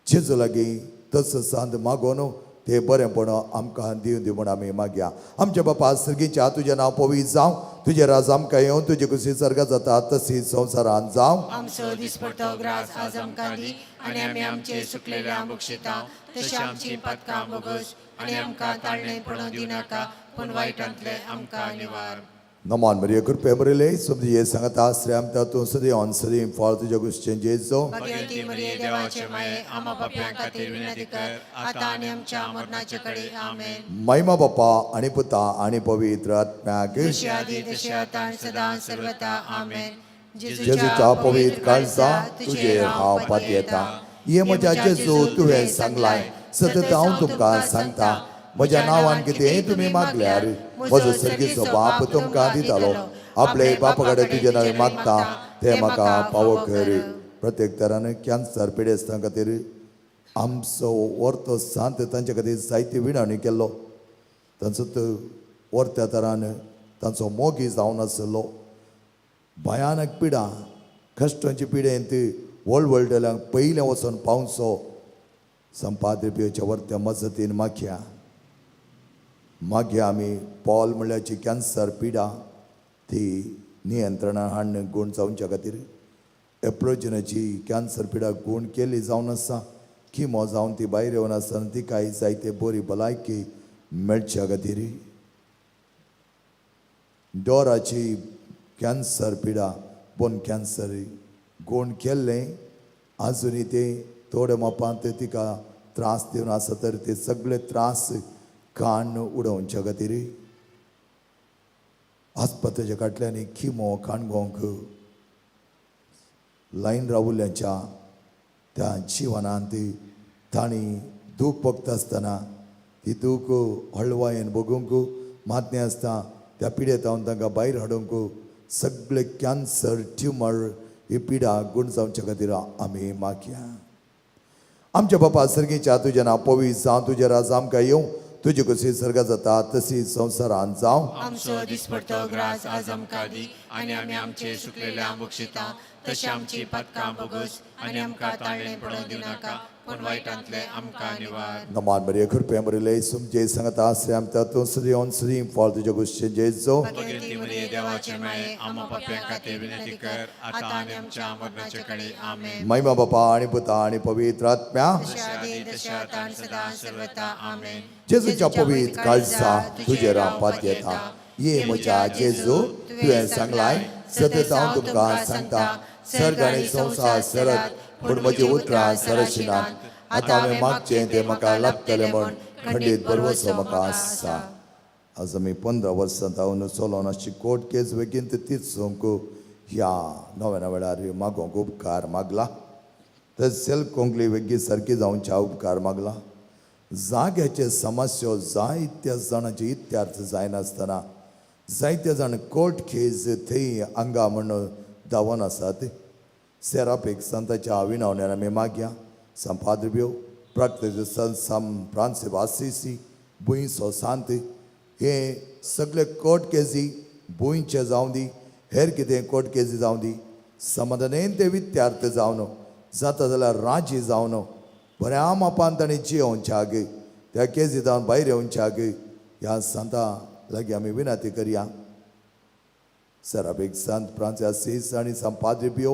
जेजू लागीं तसो सांत मागोन ते बरेंपण आमकां दिवन दी म्हूण आमी मागया. आमच्या बापा सर्गीच्या, तुजें नांव पवित्र जावं, तुजें राज आमकां येवन, तुजी खुशी सर्गात जाता तशी संवसारांत जावं. आमचो दिसपडतो ग्रास आज आमकां दी आनी आमी आमचे सुकलेल्या बक्षिता तशें आमची पातकां बोगस आनी आमकां ताळणें पडोवंक दिनाका, पूण वायटांतले आमकां निवार. नमान मरिया, कृपे भरिल्ले, तुमचे सांगता आसरे तूं सदैव सदैव फाळ तुज्या गुश्चें जेजो. भगवती मरिये, देवाचे माये, आम्हा पाप्यां खातीर विनंती कर, आता आणि आमच्या मरणाच्या कडे. आमेन. महिमा बापा आणि पुता आणि पवित्र आत्म्याक. जशी आधी तशी आता आणि सदा सर्वता. आमेन. जेजूच्या पवित्र काळजा तुजेर हांव पातयेता. ये म्हज्या जेजू, तुवें सांगलाय, सतत हांव तुमकां सांगता, म्हज्या नांवान कितेंय तुमी मागल्यार म्हजो सर्गीचो बाप तुमकां दितालो. आपले बापा कडेन तुजें नांव मागता तें म्हाका पावो कर. प्रत्येक तरान कॅन्सर पिडेस्तां खातीर आमचो वर्तो सांत तांचे खातीर जायती विणावणी केल्लो. तांचो तो वर्त्या तरान तांचो मोगी जावन आसलो. भयानक पिडा कश्टांची पिडेंत वळवळटल्यांक पयलें वचून पावचो संपादप्योच्या वर्त्या मजतीन मागया. मागीर आमी पॉल म्हणल्याची कॅन्सर पिडा ती नियंत्रणान हाडून गूण जावच्या खातीर, एप्रोजनाची कॅन्सर पिडा गूण केली जावन आसा, किमो जावन ती भायर येवन आसतना तिकाय जायते बरी भलायकी मेळच्या खातीर, डोराची कॅन्सर पिडा बोन कॅन्सर गूण केल्लें, आजुनूय तें थोड्या मापांत तिका त्रास दिवन आसा तर ते सगळे त्रास काण उडोवच्या खातीर, आस्पत्रेच्या काटल्यांनी किमो काणगोंक लायन रावुल्ल्याच्या त्या जिवनांत तांणी दूख भोगता आसतना ती दूख हळवायेन भोगूंक मातणें आसता त्या पिडेतावन तांकां भायर हाडूंक, सगळे कॅन्सर ट्युमर ही पिडा गूण जावच्या खातीर आमी मागया. आमच्या बापा सर्गीच्या, तुजें नांव पवित्र जावं, तुजें राज आमकां येवं, तुजी कशी सर्गा जाता तशी संवसारांत जावं. आमचो दिसपडतो ग्रास आज आमकां दी आनी आमी आमचे सुकलेले आंबुक्षिता तशी आमची पातकां भोगोस आनी आमकां ताळणें पडोवंक दिवं नाका, पूण वायटांतले आमकां निवार. नमान मरिया, कृपे भरिल्ले, तुमचे सांगता आसरे तूं सदैव सदीं फाळ तुज्या गुश्चें जेजो. भगवती मरिये, देवाचे माये, आम्हा पाप्यां खातीर विनंती कर, आता आणि आमच्या मरणाच्या कडे. आमेन. महिमा बापा आणि पुता आणि पवित्र आत्म्या. जशी आधी तशी आता आणि सदा सर्वता. आमेन. जेजूच्या पवित्र काळजा तुजेर हांव पातयेता. ये म्हज्या जेजू, तुवें सांगलाय, सतत हांव तुमकां सांगता, सर्ग आनी संवसार सरत पूण म्हजी उतरां सरशिनात. आतां हांवें मागचें तें म्हाका लाभतलें म्हूण खंडीत भरवसो म्हाका आसा. आज आमी 15 वर्सां जावन चलोन अशी कोर्ट केस बेगीन तीच ह्या नव्या वेळार मागोंक उपकार मागला. तर सेल्फ कोंकली वेगळी सारकी जावच्या उपकार मागला. जाग्याचे समस्यो जायत्या जाणांचे इत्यार्थ जायनासतना जायते जाण कोर्ट केस थंय हांगा म्हण धांवन आसात. सेरापीक संताच्या विनावण्यान आमी मागया. संपादब्यो प्राक्त सम फ्रांसीस आसिसी भुंयचो सांत हे सगळे कोर्ट केसी भुंयचे जावं दी, हेर कितें कोर्ट केसी जावं दी, समाधानेन ते विद्यार्थ जावन जाता जाल्यार राजी जावन बऱ्या मापान ताणें जियोवच्या गे, त्या केसी जावन भायर येवच्या गे, ह्या सांता लागीं आमी विनंती करया. सराबीक सांत फ्रांसीस आसीस आनी संपादप्यो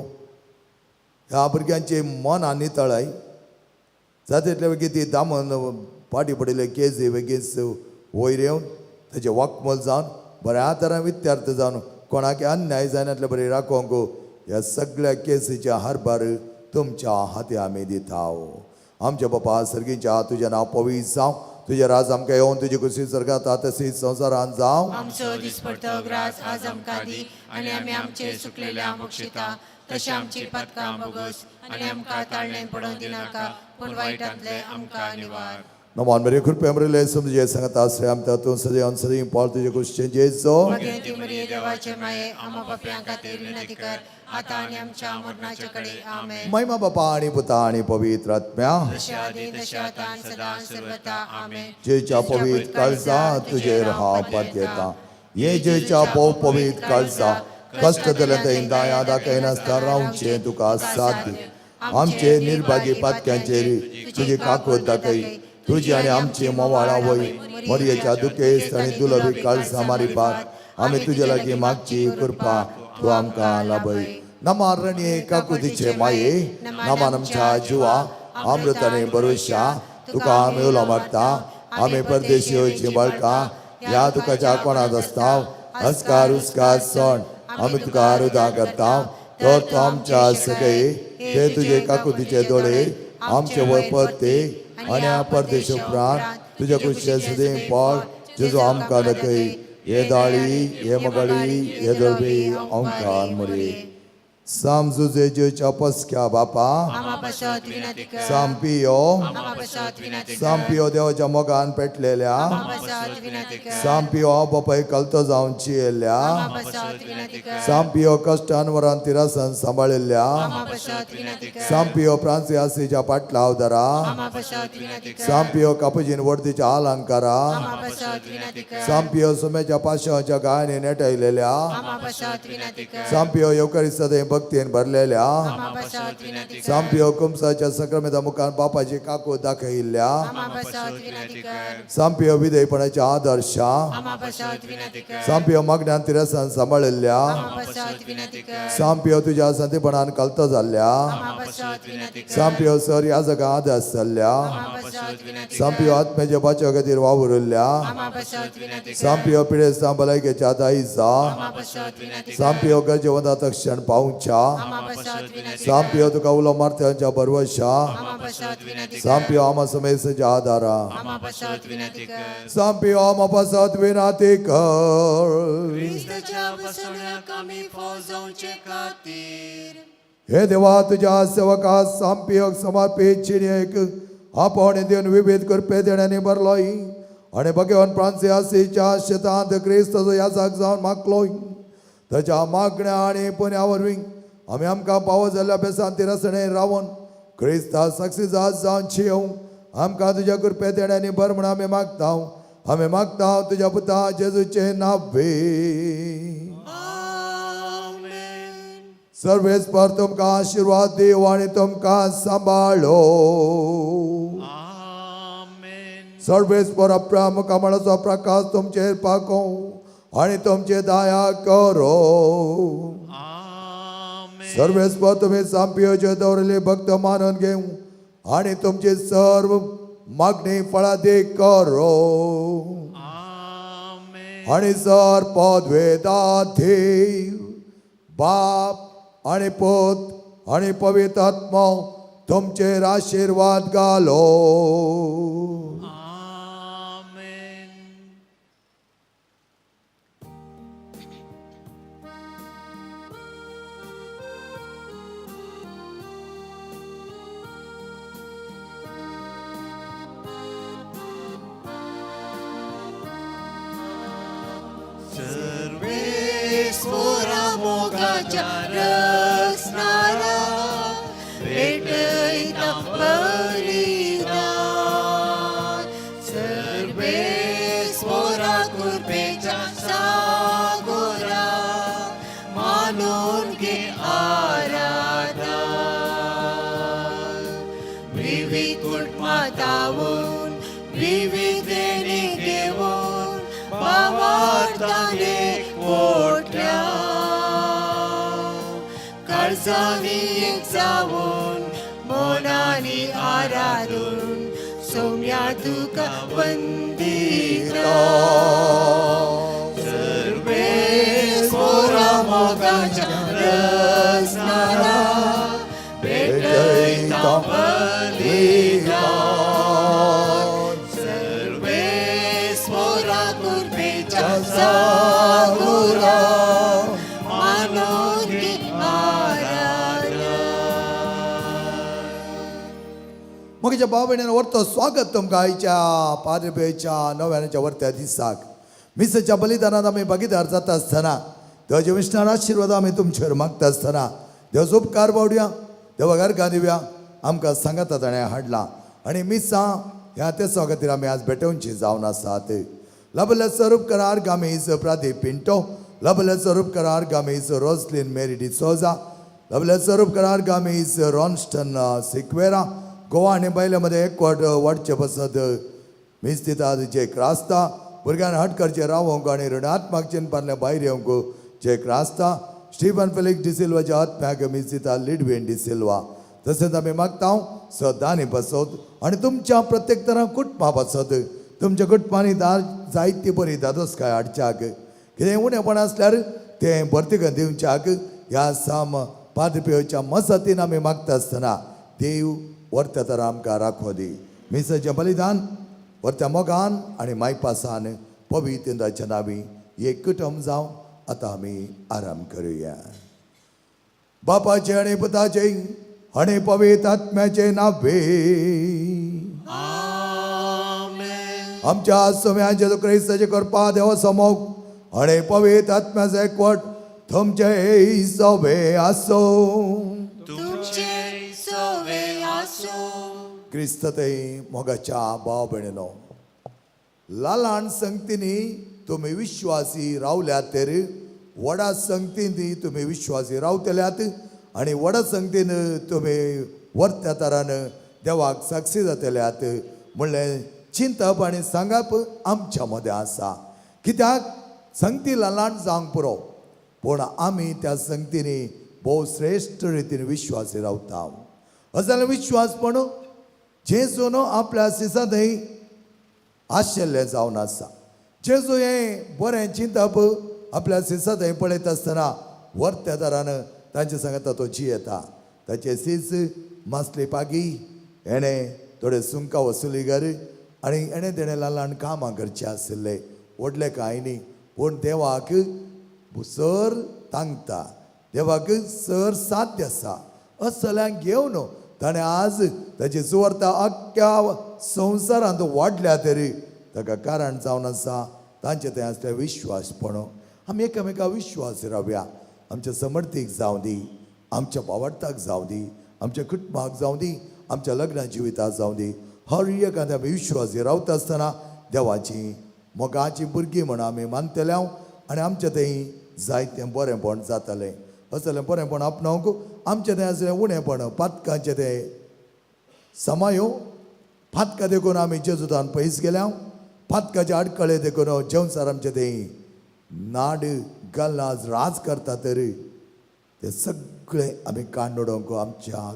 ह्या भुरग्यांचे मन आनी तळाय जाता तितले बेगीन ती दामन फाटी पडिल्ले केजी बेगीन वयर येवन ताचें वाकमल जावन बऱ्या तरान विद्यार्थ जावन कोणाक अन्याय जायनातले बरें राखोंक ह्या सगळ्या केसीच्या हारभार तुमच्या हाती आमी दिता. आमच्या बापा सर्गीच्या, तुजें नांव पवित्र जावं, तुजें राज आमकां येवन, तुजी खुशी सर्गात तशी संवसारांत जावं. आमचो दिसपडतो ग्रास आज आमकां दी आनी आमी आमचे सुकलेले आंबुक्षिता तशी आमची पातकां भोगोस आनी आमकां ताळणें पडोवंक दिनाका, पूण वायटांतले आमकां निवार. नमान मरिया, कृपे भरिल्ले, तुमचे सांगता आसरे आमकां तूं सदैव सदैव पाळ तुजे कुशीचें जेजो. भगवती मरिये, देवाचे माये, आम्हा पाप्यां खातीर विनंती कर, आता आणि आमच्या मरणाच्या कडे. आमेन. महिमा बापा आणि पुता आणि पवित्र आत्म्या. जशी आधी तशी आता आणि सदा सर्वता. आमेन. जेच्या पवित्र काळजा तुजेर हांव पातयेता. ये जेच्या भोव पवित्र काळजा, कश्ट जाल्यार थंय दाया दाखयनासतना रावचें तुका साध्य. आमचे निर्भागी पातक्यांचेर तुजी काकूत दाखय. तुजी आनी आमची मोवाळा वय मरयेच्या दुखेस्त आनी दुलबी काळजा मारिपात आमी तुजे लागीं मागची कृपा तूं आमकां लाभय. नमारणी काकुतीचे माये, नमान आमच्या जिवा अमृताने भरवशा, तुका आमी उलो मारता. आमी परदेशी वयची बाळकां ह्या दुखाच्या कोणांत आसता. हस्कार हुस्कार सण आमी तुका आरुदां करता तर तूं आमच्या सगळे ते तुजे काकुतीचे दोळे आमचे वरपत्ते आनी ह्या परदेश उपरांत तुज्या कुशे सदैव पाव जेजू आमकां दाखय हे दाळी हे मगाळी हे दळबी आमकां मुरी साम जुजेच्या पसक्या बापा आमा पासत विनंती कर साम पियो आमा पासत विनंती कर साम पियो देवाच्या मोगान पेटलेल्या आमा पासत विनंती कर साम पियो बापाय कलतो जावन चियेल्या आमा पासत विनंती कर साम पियो कश्टान वरान तिरासन सांबाळिल्ल्या आमा पासत विनंती कर साम पियो फ्रांसियासीच्या पाटलाव दरा आमा पासत विनंती कर साम पियो कापुजीन वर्दीच्या अलंकारा आमा पासत विनंती कर साम पियो सुम्याच्या पाशाच्या गायने नेटायलेल्या आमा पासत विनंती कर साम पियो येवकारी सदैव भक्तीन भरलेल्या आमा पासत विनंती कर साम पियो कुमसाच्या संक्रमिता मुखान बापाची काकू दाखयिल्ल्या आमा पासत विनंती कर साम पियो विधेयपणाच्या आदर्शा आमा पासत विनंती कर साम पियो मागण्यान तिरसान सांबाळिल्ल्या आमा पासत विनंती कर साम पियो तुझ्या संतीपणान कलतो जाल्ल्या आमा पासत विनंती कर साम पियो सर ह्या जगा आदर्श जाल्ल्या आमा पासत विनंती साम पियो आत्म्याच्या बाच्या खातीर वावुरिल्ल्या आमा पासत विनंती कर साम पियो पिडेस्तां भलायकेच्या दायजा आमा पासत विनंती कर साम पियो गरजेवंता क्षण पावच्या आमा पासत विनंती साम पियो तुका उलो मारत्यांच्या भरवशा आमा पासत विनंती कर साम पियो आमा समेसाच्या आदारा आमा पासत विनंती कर साम पियो आमा पासत विनाती कर क्रिस्ताच्या बसण्याक आमी फौजवचे खातीर हे देवा तुझ्या सेवका सामपियोग समर्पित चिणयेक आपोवणे दिवन विविध कृपे देण्यानी भरलोय आनी भगवान फ्रांसियासीच्या शेतांत क्रिस्ताचो याजाक जावन मागलोय ताच्या मागण्या आनी पुण्या वरवीं आमी आमकां पावो जाल्ल्या बेसान तिरसणे रावन क्रिस्ता साक्षी जात जावन शियोवं आमकां तुज्या कृपे देण्यानी भर म्हण आमी मागता आमी मागता तुज्या पुता जेजूचे नावे. आमेन. सर्वेस्पर तुमकां आशीर्वाद दिव आनी तुमकां सांबाळो. आमेन. सर्वेस्पर आपल्या मुखामळाचो प्रकाश तुमचेर पाकोवं आनी तुमचे दया करो. आमेन. सर्वेस्पर तुमी सामपियोचे दवरिल्ले भक्त मानून घेवं आनी तुमची सर्व मागणी फळादीक करो. आमेन. आनी सर पदवेदाधीव बाप आनी पूत आनी पवित्र आत्मो तुमचेर आशिर्वाद घालो. आमेन. सर्वेस्पोरा मोगाच्या रसनारा भेटयता बलिदान. सर्वेस्पोरा कृपेच्या सागोरा मानून घे आराधन. विविध कुटुंबांतावून विविध देणी घेवन भावार्थाने पोटल्या काळजांनी एक जावन मनांनी आराधून सोम्या तुका वंदिता. सर्वेस्पोरा मोगाच्या रसनारा भेटयता बलिदान. सर्वेस्पोरा कृपेच्या सागोरा मानून घे आराधन. मगेच्या भाव भयणीन वरतो स्वागत तुमकां आयच्या पाद्रबेच्या नव्याच्या वरत्या दिसाक मिसाच्या बलिदानात आमी भागीदार जाता आसतना देवाच्या विष्णार आशिर्वाद आमी तुमचेर मागता आसतना देवाचो उपकार पावडया देवा घरकां दिवया आमकां सांगाता ताणें हाडला आनी मिसां ह्या तेसा खातीर आमी आज भेटोवची जावन आसात. लबले स्वरूप करार गामीज प्रदीप पिंटो, लबले स्वरूप करार गामीज रोजलीन मेरी डिसोजा, लबले स्वरूप करार गामीज रॉन्स्टन सिक्वेरा. गोवा आनी बायले मदें एकवट वाडचे पसत मीस दितात जे क्रास्ता भुरग्यान हट करचे रावोंक आनी ऋणात्मक चिंतपांतल्या भायर येवंक जे क्रास्ता स्टीफन फेलिक्स डिसिल्वाच्या आत्म्याक मीस दिता लिडवीन डिसिल्वा. तशेंच आमी मागता सदांनी बसत आनी तुमच्या प्रत्येक तरा कुटुंबा बसत तुमच्या कुटुंबांनी दार जायती बरी दादोसकाय हाडच्याक कितें उणेपण आसल्यार तें भरती करून दिवच्याक ह्या साम पाद्रपियोच्या मजतीन आमी मागता आसतना देव व्हरत्या तर आमकां राखो दी. मिसाचें बलिदान व्हरत्या मोगान आनी मायपासान पवित्र नावी एक कुटुंब जावन आतां आमी आराम करुया. बापाचे आनी पुताचे आनी पवित्र आत्म्याचे नावे. आमेन. आमच्या सम्या जेजू क्रिस्ताचे कृपा देवा समोग आनी पवित्र आत्म्याचो एकवट तुमचे सवे आसो. तुमचे सोवे आसूं. क्रिस्त ते मोगाच्या भाव भयणीनो, लालान संगतींनी तुमी विश्वासी रावल्यात तर व्हडा संगतींनी तुमी विश्वासी रावतल्यात आनी व्हडा संगतीन तुमी वर्त्या तरान देवाक साक्षी जातल्यात म्हणलें चिंतप आनी सांगप आमच्या मदें आसा. कित्याक संगती ल्हान जावंक पुरो, पूण आमी त्या संगतींनी भोव श्रेश्ठ रितीन विश्वासी रावता. असो जाल्यार विश्वासपण जेजून आपल्या सिसांतय आशिल्लें जावन आसा. जेजू हें बरें चिंतप आपल्या सिसांतय पळयता आसतना वर्त्या दारान तांचे सांगता तो जियेता. ताचे सीस मासली पागी हेणें थोडे सुंकां वसुली कर आनी हेणें तेणें ल्हान ल्हान कामां करचीं आशिल्लें, व्हडलें कांय न्ही. पूण देवाक सर तांकता, देवाक सर साध्य आसा. असल्यांक घेवन ताणें आज ताची सुवार्ता आख्ख्या संवसारांत वाडल्या तरी ताका कारण जावन आसा तांचे थंय आसले विश्वासपण. आमी एकामेका विश्वास रावया. आमच्या समर्थीक जावं दी, आमच्या बावडताक जावं दी, आमच्या कुटुंबाक जावं दी, आमच्या लग्न जिविताक जावं दी, हर एकाद्या आमी विश्वासी रावता आसतना देवाची मोगाची भुरगीं म्हण आमी मानतले आनी आमच्या थंय जायतें बरेंपण जातलें. असलें बरेंपण आपणावंक आमचें थंय आसलें उणेपण पातकांचें तें समायो फातका देखून आमी जेजुदान पयस गेल्या, फातकाचे आडखळे देखून जेवसार आमचे थंय नाड गल्लाज राज करता तरी ते सगळे आमी कांड उडोवंक आमच्या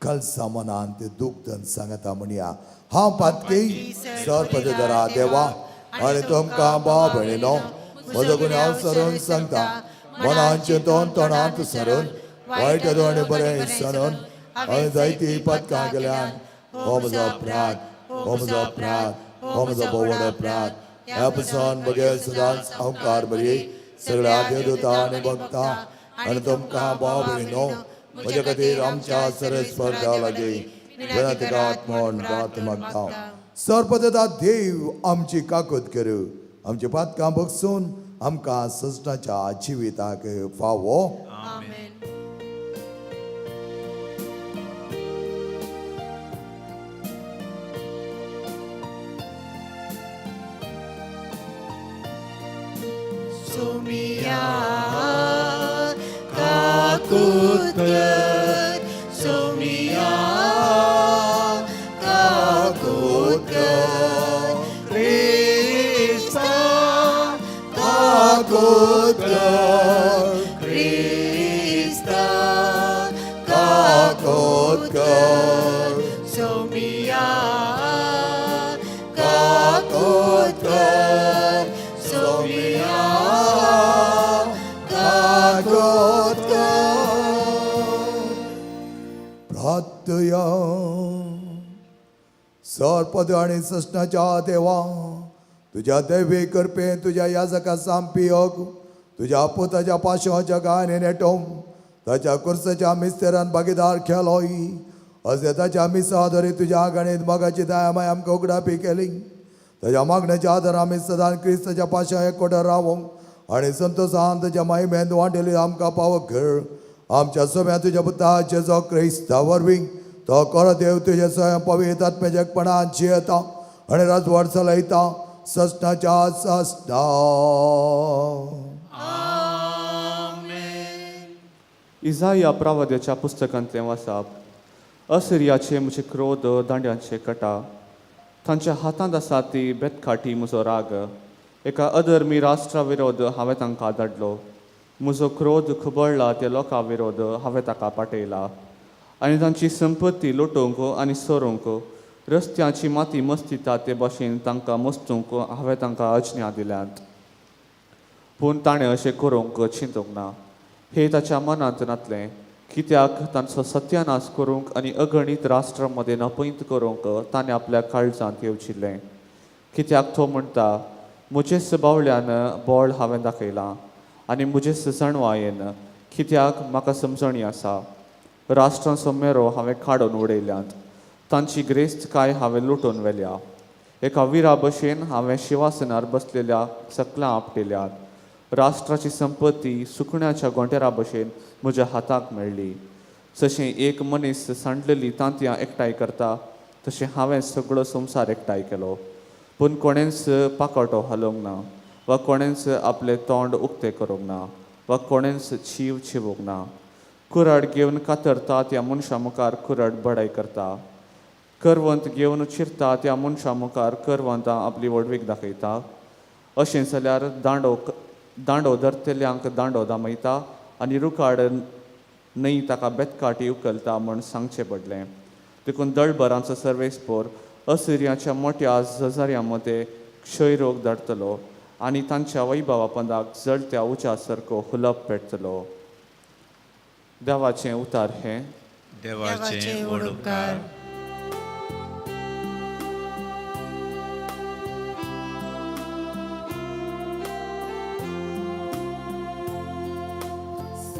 कलसा मनान ते दुखदन सांगता म्हणया. हांव पातकी सर पदधरा देवा आनी तुमकां भाव भयणीनो म्हजो गुन्यांव सरून सांगता. मनांचे तोंड तोंडांत सरून वायट आनी बरें सरून हांवें जायती पातकां केल्यान. हो म्हजो अपराध, हो म्हजो अपराध, हो म्हजो भोव व्हड अपराध. ह्या पसून बगैर सदांच हांवकार बरी सगळ्या देवदूता आनी भक्ता आनी तुमकां भाव भयणीनो म्हज्या खातीर आमच्या सरस्वर देवा लागीं विनंती म्हूण प्रार्थ मागता. सर्पदता देव आमची काकूत करूं, आमची पातकां बगसून आमकां सजनाच्या जिविताक फावो. आमेन. सोमिया काकूत कर, सोमिया काकूत कर, क्रिस्ता काकूत कर, क्रिस्ता काकूत कर, सोमिया काकूत कर, सोमिया काकूत कर. प्रार्थया. सर्पद आनी सस्नाच्या देवा, तुज्या दैवी कृपेन तुज्या याजका सामपियोग तुज्या पुताच्या पाशाच्या गायने नेटोवंक ताच्या कुर्साच्या मिस्तेरान भागीदार केलोय. अशें ताच्या मिसा दरी तुज्या गणीत मोगाची दया आमकां उगडापी केली. ताच्या मागण्याच्या आदार आमी सदां क्रिस्ताच्या पाशा एकवटार रावोंक आनी संतोशान ताच्या माहिमेन वांटेली आमकां पावक कर. आमच्या सोम्या तुज्या पुता जेजो क्रिस्ता वरवीं. तो खरो देव तुज्या स्वयं पवित्र आत्म्याच्या एकपणान जियेता आनी राजवाड चलयता ससनाच्या ससना. आमेन. इजाया प्रवाद्याच्या पुस्तकांतलें वाचप. असिरियाचे म्हजे क्रोध दांड्यांचे कटा, तांच्या हातांत आसा ती बेतकाठी म्हजो राग. एका अधर्मी राष्ट्रा विरोध हांवें तांकां धाडलो, म्हजो क्रोध खुबळ्ळा त्या लोकां विरोध हांवें ताका पाठयला. आनी तांची संपत्ती लुटूंक आनी सोरूंक रस्त्याची माती मस्तिता ते भाशेन तांकां मस्तूंक हांवें तांकां आज्ञा दिल्यात. पूण ताणें अशें करूंक चिंतूंक ना. हे ताच्या मनांत नातलें, कित्याक तांचो सत्यानाश करूंक आनी अगणीत राष्ट्रां मदें नपयत करूंक ताणें आपल्या काळजांत येवजिल्लें. कित्याक तो म्हणटा, म्हजेच बावल्यान बळ हांवें दाखयलां आनी म्हजेच जाणवायेन, कित्याक म्हाका समजणी आसा. राष्ट्रांचो मेरो हांवें काडून उडयल्यात, तांची ग्रेस्त काय हांवें लुटून व्हेल्या. एका विरा भशेन हांवें शिवासनार बसलेल्या सकलां आपटिल्यात. राष्ट्राची संपत्ती सुकण्याच्या गोंटेरा भशेन म्हज्या हाताक मेळ्ळी. जशें एक मनीस सांडलेली तांतयां एकठांय करता, तशें हांवें सगळो संवसार एकठांय केलो. पूण कोणेंच पाकाटो हालोवंक ना वा कोणेंच आपलें तोंड उक्तें करूंक ना वा कोणेंच चीव चिवूंक ना. कुराड घेवन कातरता त्या मनशा मुखार कुराड बडाय करता. करवंत घेवन चिरता त्या मनशा मुखार करवंतां आपली व्हडवीक दाखयता. अशें जाल्यार दांडो दांडो धरतल्यांक दांडो दामयता आनी रुखाड न्हय ताका बेतकाटी उखलता म्हूण सांगचें पडलें. देखून दळभरांचो सर्वेस्पोर असिर्याच्या मोट्या जजाऱ्यां मदें क्षयरोग धाडटलो आनी तांच्या वैभवा पंदाक जळत्या उज्या सारको हुलप पेटतलो. देवाचें उतार हें. देवाचे व्हड उपकार.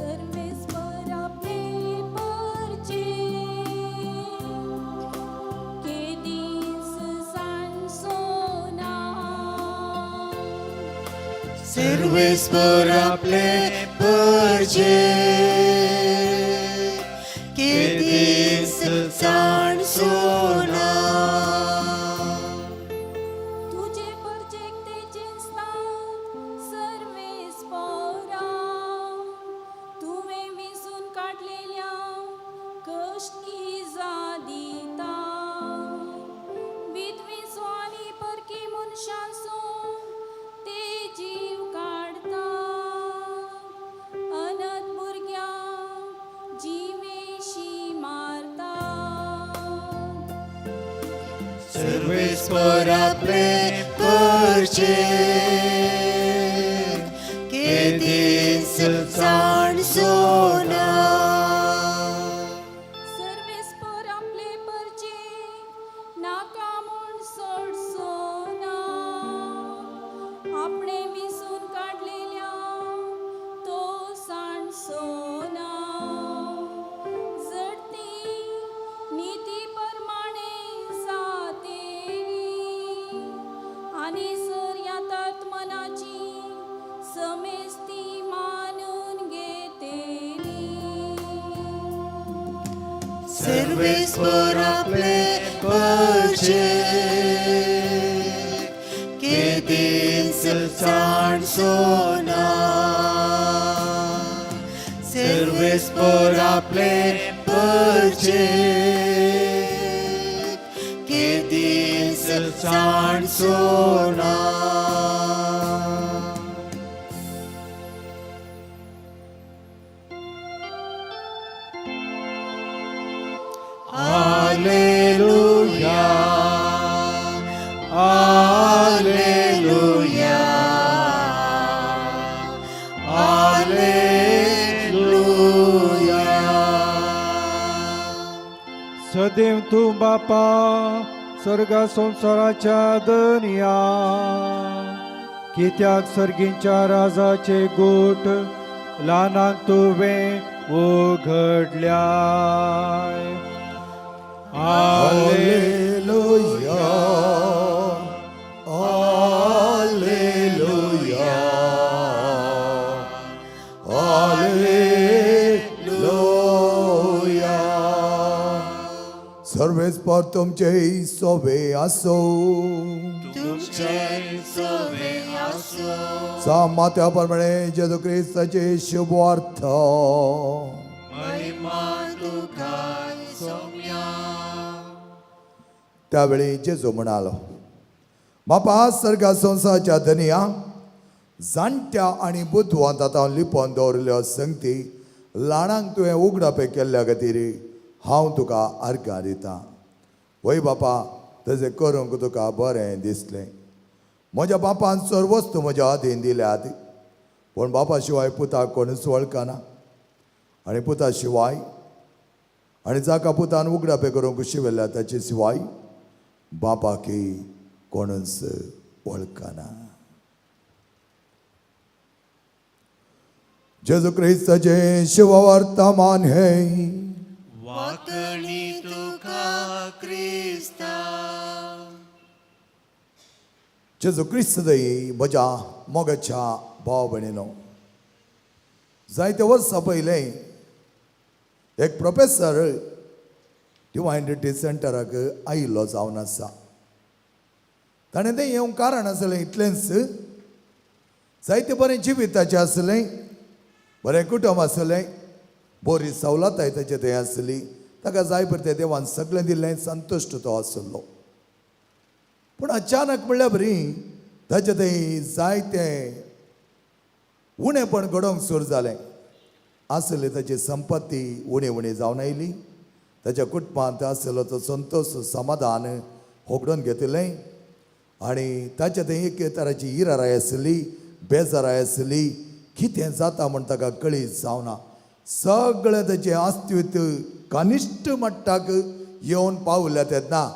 सर्वेस्पर आपले परचे केदीस सांडसोना. सर्वेस्पर आपले परजे केदीस सांडसोना. तुजे परचेक ते चिंचतात सर्वेस्परा, तुवें विसून काडलेल्या कश्ट इजा दिता. विधवेचो आनी परकी मनशांचो ते जीव काडता. अनाथ भुरग्यांक जिवेशी मारता. सर्वेस्पर आपले परचे केदीस सांडसोना. सर्वेस्पर आपले परचे नाका म्हूण सोडचो ना. आपणे विसून काडलेल्या तो सांडचो ना. जडती निती परमाणे जातेली आनी सर मनाची समेस्ती मानून घेतेली. सर्वेस्पर आपले परचे केदीस सांडसोना. सर्वेस्पर आपले परचे केदीस सांडसोना. Alleluia, Alleluia, Alleluia. सदैव तूं बापा सर्गा संवसाराच्या दनया, कित्याक सर्गींच्या राजाचे गोट ल्हानांक तुवें उघडल्याय. Alleluia, Alleluia, Alleluia. सर्वेस्पर तुमचे सोबे आसो. तुमचे सोवे आसो. सामात्या प्रमाणे जेजू क्रिस्ताचे शुभवार्थ. महिमा तुका सोम्या. त्यावेळी जेजू म्हणालो, बापा सर्गा संवसाराच्या धनया, जाणट्या आनी बुदवंत आतां लिपोवन दवरिल्ल्यो संगती ल्हानांक तुवें उगडापे केल्ल्या खातीर हांव तुका अर्गां दितां. वय बापा, तशें करूंक तुका बरें दिसलें. म्हज्या बापान सर्व वस्तू म्हज्या अधीन दिल्यात. पूण बापा शिवाय पुताक कोणूच वळखना आनी पुता शिवाय आनी जाका पुतान उगडापे करूंक शिवयल्या ताचे शिवाय बापाकी कोणूच वळखना. जेजू क्रिस्ताचें शिववर्तमान हें. वाकणी तुका क्रिस्ता. जेजू क्रिस्त दई म्हज्या मोगाच्या भाव भयणीनो, जायते वर्सां पयलें एक प्रोफेसर डिवायन रिट्रीट सेंटराक आयिल्लो जावन आसा. ताणें तें येवंक कारण आसलें इतलेंच, जायते बरें जिविताचें आसलें, बरें कुटुंब आसलें, बरी सवलताय ताचे थंय आसली, ताका जाय परतें देवान सगळें दिल्लें, संतुश्ट तो आसलो. पूण अचानक म्हणल्यार बरी ताचे थंय जायतें उणेपण घडोवंक सुरू जालें. आसली ताची संपत्ती उणी उणी जावन आयली, ताच्या कुटुंबांत आसलो तो संतोश समाधान होगडून घेतिल्लें आनी ताच्या थंय एक तराची इराराय आसली, बेजाराय आसली, कितें जाता म्हूण ताका कळीत जावना. सगळें ताचें अस्तित्व कनिश्ट मट्टाक येवन पावल्या तेन्ना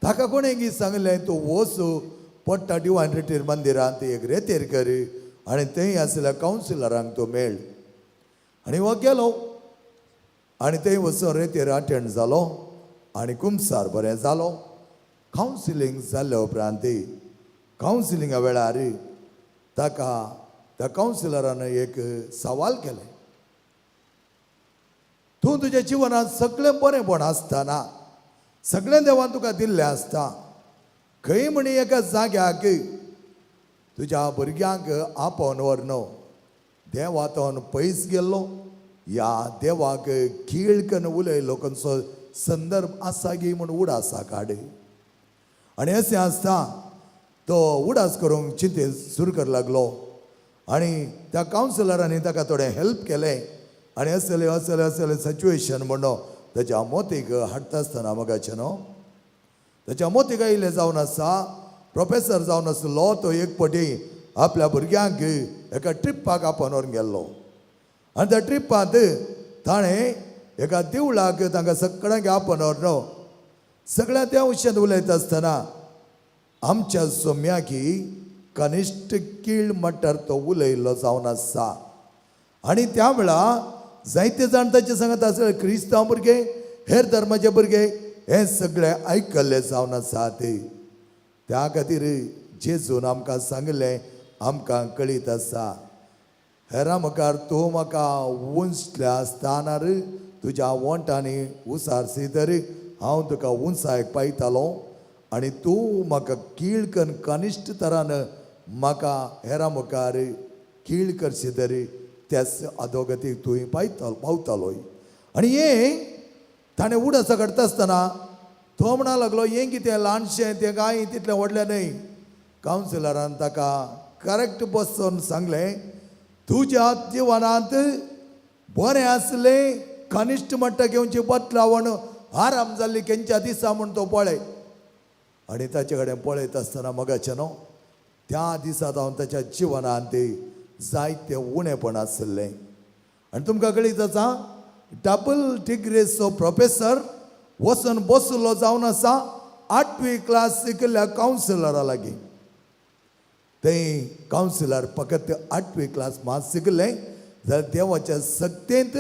ताका कोणें सांगलें, तूं वच पडटा डिवायन रिट्रीट मंदिरांत एक रेतेर कर आनी थंय आसल्या कावन्सिलरांक तूं मेळ. आनी हो गेलो आनी थंय वचून रेतेर अटेंड जालो आनी कुमसार बरें जालो. कावन्सिलींग जाल्ल्या उपरांत कावन्सिलिंगा वेळार ताका त्या कावन्सिलरान एक सवाल केलें, तूं तुज्या जिवनांत सगळें बरेंपण आसतना, सगळें देवान तुका दिल्लें आसता, खंय म्हणी एका जाग्याक तुज्या भुरग्यांक आपोवन व्हर न्हू, देवातून पयस गेल्लो या देवाक कीळ कन्न उलयलो खंयचो संदर्भ आसा गी म्हूण उडासा काड. आनी अशें आसता तो उडास करूंक चिंते सुरू कर लागलो आनी त्या कावन्सिलरांनी ताका थोडें हेल्प केलें आनी असले असले असले सिच्युएशन म्हणून ताच्या मोतीक हाडटा आसतना मगाचें न्हू ताच्या मोतीक आयिल्लें जावन आसा. प्रोफेसर जावन आसलो तो एक पटी आपल्या भुरग्यांक एका ट्रिपाक आपोवन व्हरून गेल्लो आनी त्या ट्रिपांत ताणें एका देवळाक तांकां सगळ्यांक आपोवन व्हरून सगळ्या त्या विशयांत उलयता आसतना आमच्या सोम्याकी कनिश्ट कीळ मट्टार तो उलयल्लो जावन आसा. आनी त्या वेळार जायते जाण ताचे सांगत आसले, क्रिस्तांव भुरगे, हेर धर्माचे भुरगे हे सगळे आयकल्ले जावन आसा. ते त्या खातीर जेजून आमकां सांगलें, आमकां कळीत आसा, हेरां मुखार तूं म्हाका उंचल्या स्थानार तुज्या वोंटांनी उसारसी तर हांव तुका उंचायक पायतालो आनी तूं म्हाका कीळ कन्न कनिश्ट तरान म्हाका हेरां मुखार कीळ करशी तरी त्याच अधोगतीक तूं पायतालो पावतालोय. आनी हें ताणें उडासा काडटा आसतना तो म्हणा लागलो, हें कितें ल्हानशें, तें कांय तितलें व्हडलें न्हय. कावन्सिलरान ताका करेक्ट बसून सांगलें, तुज्या जिवनांत बरें आसलें कनिश्ट मट्टा घेवची बदलावण आराम जाल्ली केंच्या दिसा म्हूण तो पळय. आनी ताचे कडेन पळयत आसतना मगाचें न्हू त्या दिसा जावन ताच्या जिवनांत जायतें उणेपण आसलें. आनी तुमकां कळीत आसा, डबल डिग्रीचो प्रोफेसर वचून बसलो जावन आसा 8वी क्लास शिकिल्ल्या कावन्सिलरा लागीं. थंय कावन्सिलर फकत 8वी क्लास मात शिकलें जाल्यार देवाच्या सक्तेंत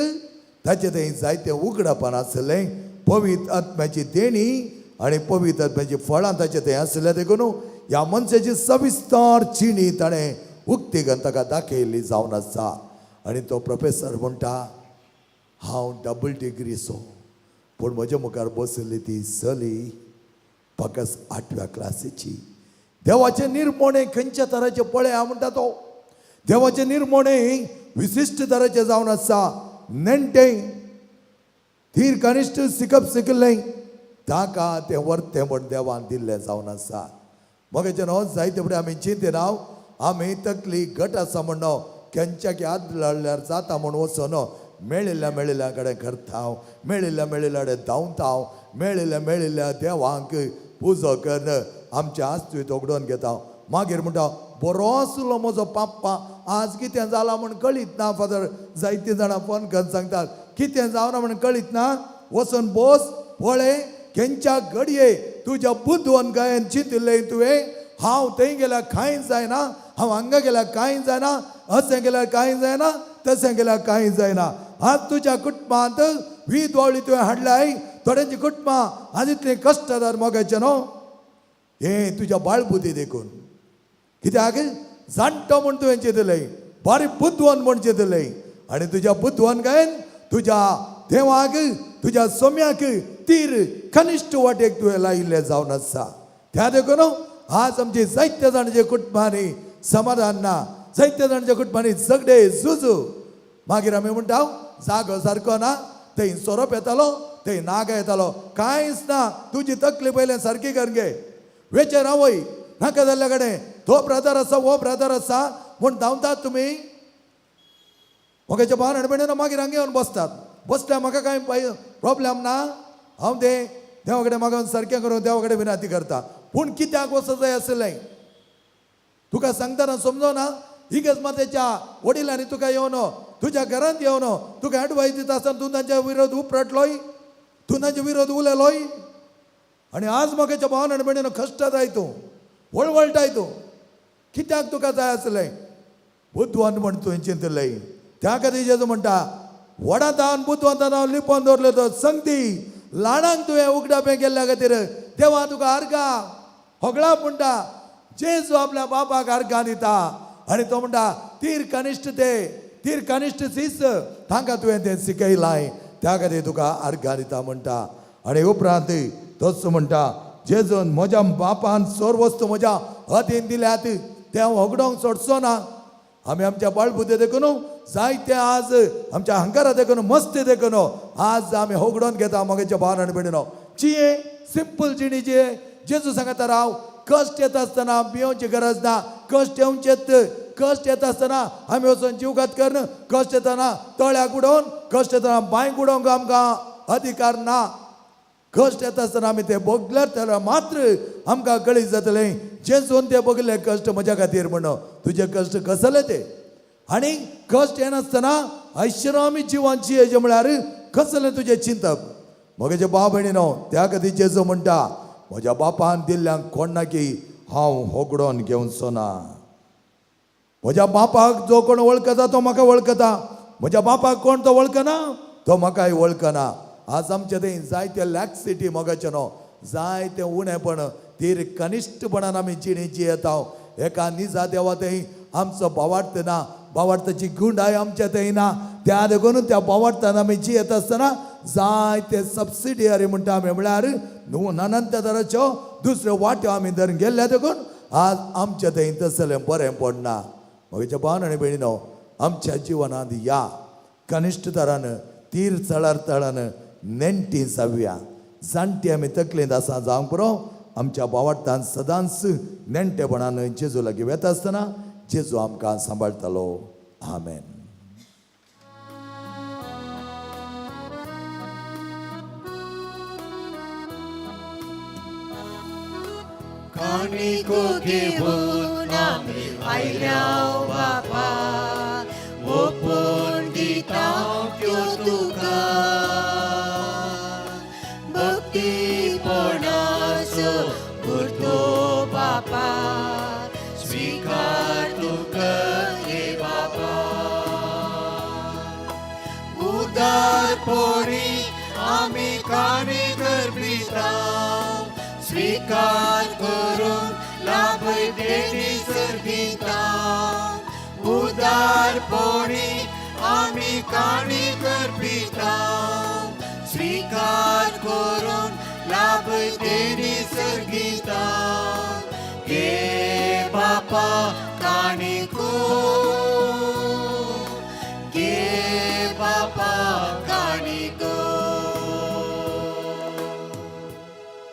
ताचें थंय जायतें उगडपण आसलें, पवित्र आत्म्याची देणी आनी पवित्र आत्म्याची फळां ताचें थंय आसलें. देखून ह्या मनशाची सविस्तार चिणी ताणें उक्ती करून ताका दाखयल्ली जावन आसा. आनी तो प्रोफेसर म्हणटा, हांव डबल डिग्रीचो, पूण म्हज्या मुखार बसली ती चली फकत 8व्या क्लासीची. देवाचें निर्मोणें खंयच्या तराचें पळय हांव म्हणटा, तो देवाचें निर्मोणें विशिश्ट तराचें जावन आसा. नेणटें धीर कनिश्ट शिकप शिकिल्लें ताका तें वर्तें म्हण देवान दिल्लें जावन आसा. मगेचें न्हू जायते फुडें आमी चिंतना आमी तकली घट आसा म्हण केंच्या की हात लाडल्यार जाता म्हूण वचून मेळिल्ल्या मेळिल्ल्या कडेन करता हांव, मेळिल्ल्या मेळिल्ल्या कडेन धांवता हांव, मेळिल्ल्या मेळिल्ल्या देवांक पुजो करून आमच्या आस्तित्व उगडोवन घेता. मागीर म्हणटा बरो आसलो म्हजो पाप्पा, आज कितें जालां म्हूण कळीत ना फादर. जायतीं जाणां फोन करून सांगतात कितें जावना म्हूण कळीत ना. वचून बस पळय खेंच्या घडये तुज्या बुदवंत गायन चिंतिल्लें तुवें, हांव थंय गेल्यार कांय जायना, हांव हांगा गेल्यार कांय जायना, अशें गेल्यार कांय जायना, तशें गेल्यार कांय जायना. आज तुज्या कुटुंबांत वीद वावळी तुवें हाडल्याय, थोड्यांची कुटुंबां आज इतलीं कश्टदार मोगाचें न्हू, हें तुज्या बाळबुद्दी देखून. कित्याक जाणटो म्हूण तुवें चिंतलें, बारीक बुदवंत म्हूण चिंतलें, आनी तुज्या बुदवंत गायन तुज्या देवाक तुज्या सोम्याक तीर कनिश्ट वाटेक तुवें लायिल्लें जावन आसा. त्या देखून आज आमची जायत्या जाणांच्या कुटुंबांनी समाधान ना, जायत्या जाणांच्या कुटुंबांनी झगडे झुजू. मागीर आमी म्हणटा जागो सारको ना, थंय सोरोप येतालो, थंय नागा येतालो, कांयच ना. तुजी तकली पयलें सारकी कर गे, वेचेर आवय नाका जाल्ल्या कडेन तो ब्रदर आसा हो ब्रदर आसा म्हूण धांवतात तुमी. म्हाका भाव आनी मागीर हांगा येवन बसतात. बसल्यार म्हाका कांय प्रॉब्लेम ना, हांव ते देवा कडेन मागून सारकें करून देवा कडेन विनंती करता. पूण कित्याक वचत जाय आसलें तुका सांगतना समजना. इगर्ज मातेच्या वडिलांनी तुका येवन तुज्या घरांत येवन तुका एडवायस दिता आसतना तूं तांच्या विरोध उपरटलोय, तूं तांच्या विरोध उलयलोय, आनी आज म्हाका भावन आनी भयणीनो कश्ट जाय तूं वळवळटाय तूं. कित्याक तुका जाय आसलें बुदवंत म्हण तुवें चिंतलें. त्या खातीर जेजू म्हणटा व्हडांत बुदवंतान हांव लिपोवन दवरलो तो संगती ल्हानांक तुवें उगडापें केल्ल्या खातीर देवा तुका आर्गां होगळा म्हणटा. जेजू आपल्या बापाक आर्गां दिता आनी तो म्हणटा तीर कनिश्ट ते तीर कनिश्ट सीस तांकां तुवें तें शिकयलां, त्या खातीर तुका आर्गां दिता म्हणटा. आनी उपरांत तोच म्हणटा जेजून म्हज्या बापान सर्व वस्तू म्हज्या अधीन दिल्यात ते हांव होगडोंक सोडचो ना. आमी आमच्या बाळबुद्दे देखून जायते आज आमच्या हंकारा देखून मस्ती देखून आज आमी होगडोन घेता. म्हगेच्या भावान आनी भयणीनो जिये सिंपल जिणी जिये. जेजू सांगता राव कश्ट येता आसतना भियोवची गरज ना, कश्ट येवचेत. कश्ट येता आसतना आमी वचून जीवघात करून, कश्ट येतना तळ्याक उडोवन, कश्ट येतना बांयक उडोवंक आमकां अधिकार ना. कश्ट येता आसतना आमी ते भोगल्यार जाल्यार मात्र आमकां कळीत जातलें जेजून ते भोगले कश्ट म्हज्या खातीर म्हणून. तुजे कश्ट कसले ते, आनी कश्ट येनासतना ऐश्वरामी जिवन जियेचें म्हळ्यार कसलें तुजें चिंतप. म्हगेजे भाव भयणीनो त्या खातीर जेजू म्हणटा म्हज्या बापान दिल्ल्यांक कोणाकी हांव होगडोन घेवचो ना. म्हज्या बापाक जो कोण वळखता तो म्हाका वळखता, म्हज्या बापाक कोण तो वळखना तो म्हाकाय वळखना. आज आमचे थंय जायते लॅक्सिटी मोगाचें न्हू, जायते उणेपण तीर कनिश्टपणान आमी जिणी जियेता. एका निजा देवा थंय आमचो भावार्थ ना, भावार्थाची गुंडाय आमच्या थंय ना. त्या देखून त्या भावार्थान आमी जियेत आसतना जायते सबसिडियरी म्हणटा आमी, म्हळ्यार न्हू अनंत तराच्यो दुसऱ्यो वाट्यो आमी धरून गेल्ल्या देखून आज आमच्या थंय तसलें बरें पडना. म्हज्या भावान आनी भयणीनो आमच्या जिवनांत ह्या कनिश्ट तरान तीर चळार तळान नेणटी जावया. जाणटी आमी तकलेंत आसा जावंक पुरो. आमच्या भावार्थान सदांच नेणटेपणान जेजू लागीं वेता आसतना जेजू आमकां सांबाळटालो. आमेन. काणिको घेवन आमी आयल्या बापा, ओपून दिता त्यो तुका भक्तीपणाचो गुरतो बापा, स्वीकार तुका रे बापा. उदारपणी आमी काणी करपिता, स्वीकार करून लाभय देणी सर्गिता. उदारपणी आमी काणी करपिता, स्वीकार करून लाभय देणी सर्गिता. गे बापा काणिको, गे बापा काणिको.